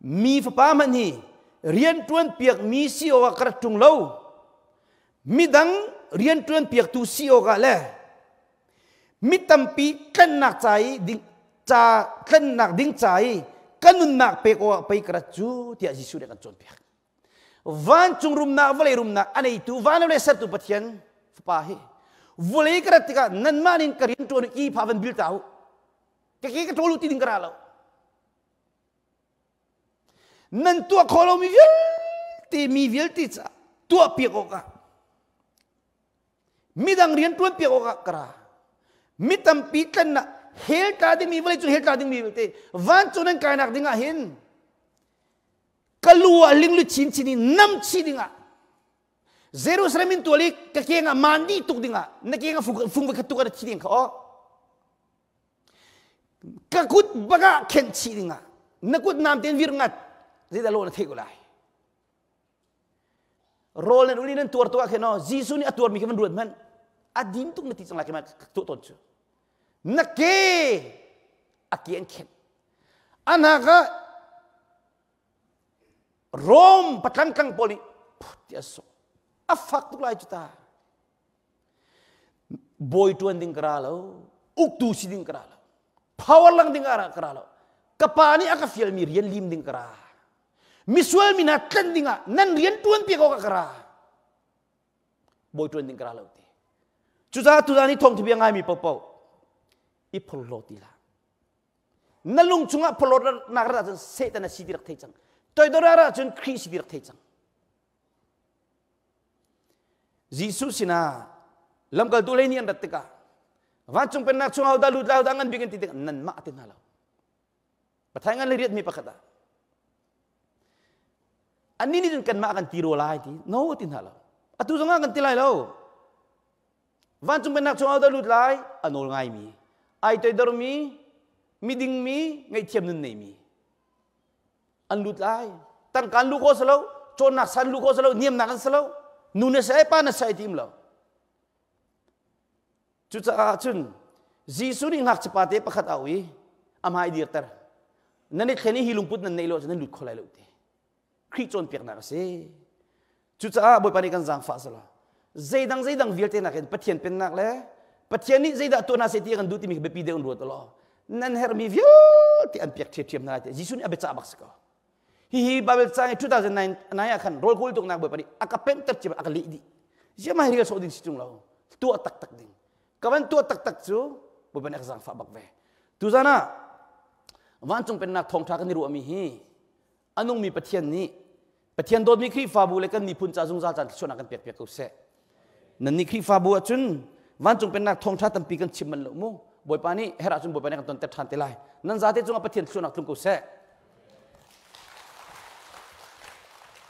mi fapa hmanh hi rian ṭuan piak mi si awkah ka rat ṭung lo midang rian ṭuan piaktu si awkah le mi tampi tlanhnak ca i ding ca tlanhnak ding ca i ka nunnak pek awkah pei ka rat cu tiah Jesuh nih a kan cawnpiak. Vancung rumnak vawlei rumnak a neitu van le sertu Pathian fapa hi vawlei ka rat tikah nanmah nin ka rian ṭuan i pha van bil ta u ka ke ka ṭawl u ti ding ka ra lo nan tuah khawh lomi vialte mi vialte caah tuah piak awkah midang rian ṭuan piak awkah ka ra mi tampi tlannak hell tla dingmi vawlei cung hell tla dingmi vialte vancung nan kainak dingah hin ka lu ah linglu chinchin in nam chih dingah Jerusalem in tual i ka keng ah maan dih tuk dingah na keng ah fung khat tuk ah na thi ding kha aw ka kut bak ah khenh chih dingah na kut nam ten vir ngat zeidah lo na theih ko lai Rawl nan uli nan tuar tuk ah khin aw Jesuh nih a tuarmi khi van ruat hmanh a dim tuk na ti cang lai khi tuah tawn cu na ke a ke an khenh anak ah Rom patlangtlang pawl nih phut ti a sawh a fak tuk lai cu ta bawi ṭuan ding ka ra lo uktu si ding ka ra lo power lang ding ka ra lo ka pa nih a ka fialmi rian lim ding ka ra misual mi hna tlen ding ah nan rian ṭuan piak awk ah ka ra bawi ṭuan ding ka ra lo ti cucaah tuzaan i thawngtha bia ngaimi paohpaoh i phorhlaw ti hlah na lung chungah phorhlawtnak rat ahcun Satan a si ti rak thei cang toidor ah cun Khrih si ti rak thei cang Jesuh sinah lamkaltu lei nih an rat tikah vancung pennak chung hodah lut lai hodah ngan bik an ti tikah nanmah ti hna lo Pathian ngan le riatmi pakhat ah annih nih cun kanmah kan ti rua lai ti no ti hna lo atu zongah kan ti lai lo vancung pennak chung hodah lut lai a nawl ngaimi ai toidormi midingmi ngaihthiam nun neimi an lut lai tangka an lu kho si lo cawnnak san lu kho si lo niamnak an si lo nu na sai pa na sai tim lo. Cucaah cun Jesuh nih ngakchia pate pakhat au i a hmai dirter. Nan i thlen i hi lungput nan neih lo ahcun nan lut kho lai lo ti. Khrih cawnpiaknak a si. Cucaah Bawipa nih kan zaangfah sala. Zeidang zeidang vialte nakin Pathian pennak le Pathian nih zeidah tuah hna seh ti a kan duh timi biapi deuh in ruat law nan herhmi vialte an piak ṭhiamṭhiam hna lai ti Jesuh nih a biacah bak si ko. Hihi Bible cang i 2009 ah khan rawl kawl tuknak Bawipa nih a ka pemhter cia a ka leh dih. Ziamai rial sawh ding si tung lo. Tuah taktak ding. Ka van tuah taktak cu Bawipa nih a ka zaangfah bak ve. Tuzan ah vancung pennak thawngṭha kan i ruahmi hi a nungmi Pathian nih Pathian dawtmi Khrihfabu le kan miphun ca zungzal caan thluachuahnak kan pek piak ko seh. Nannih Khrihfabu ahcun vancung pennak thawngṭha tampi kan chim manh lo mu. Bawipa nih herh ahcun Bawipa nih kan tonter ṭhan te lai. Nan zate cungah Pathian thluachuahnak tlung ko seh.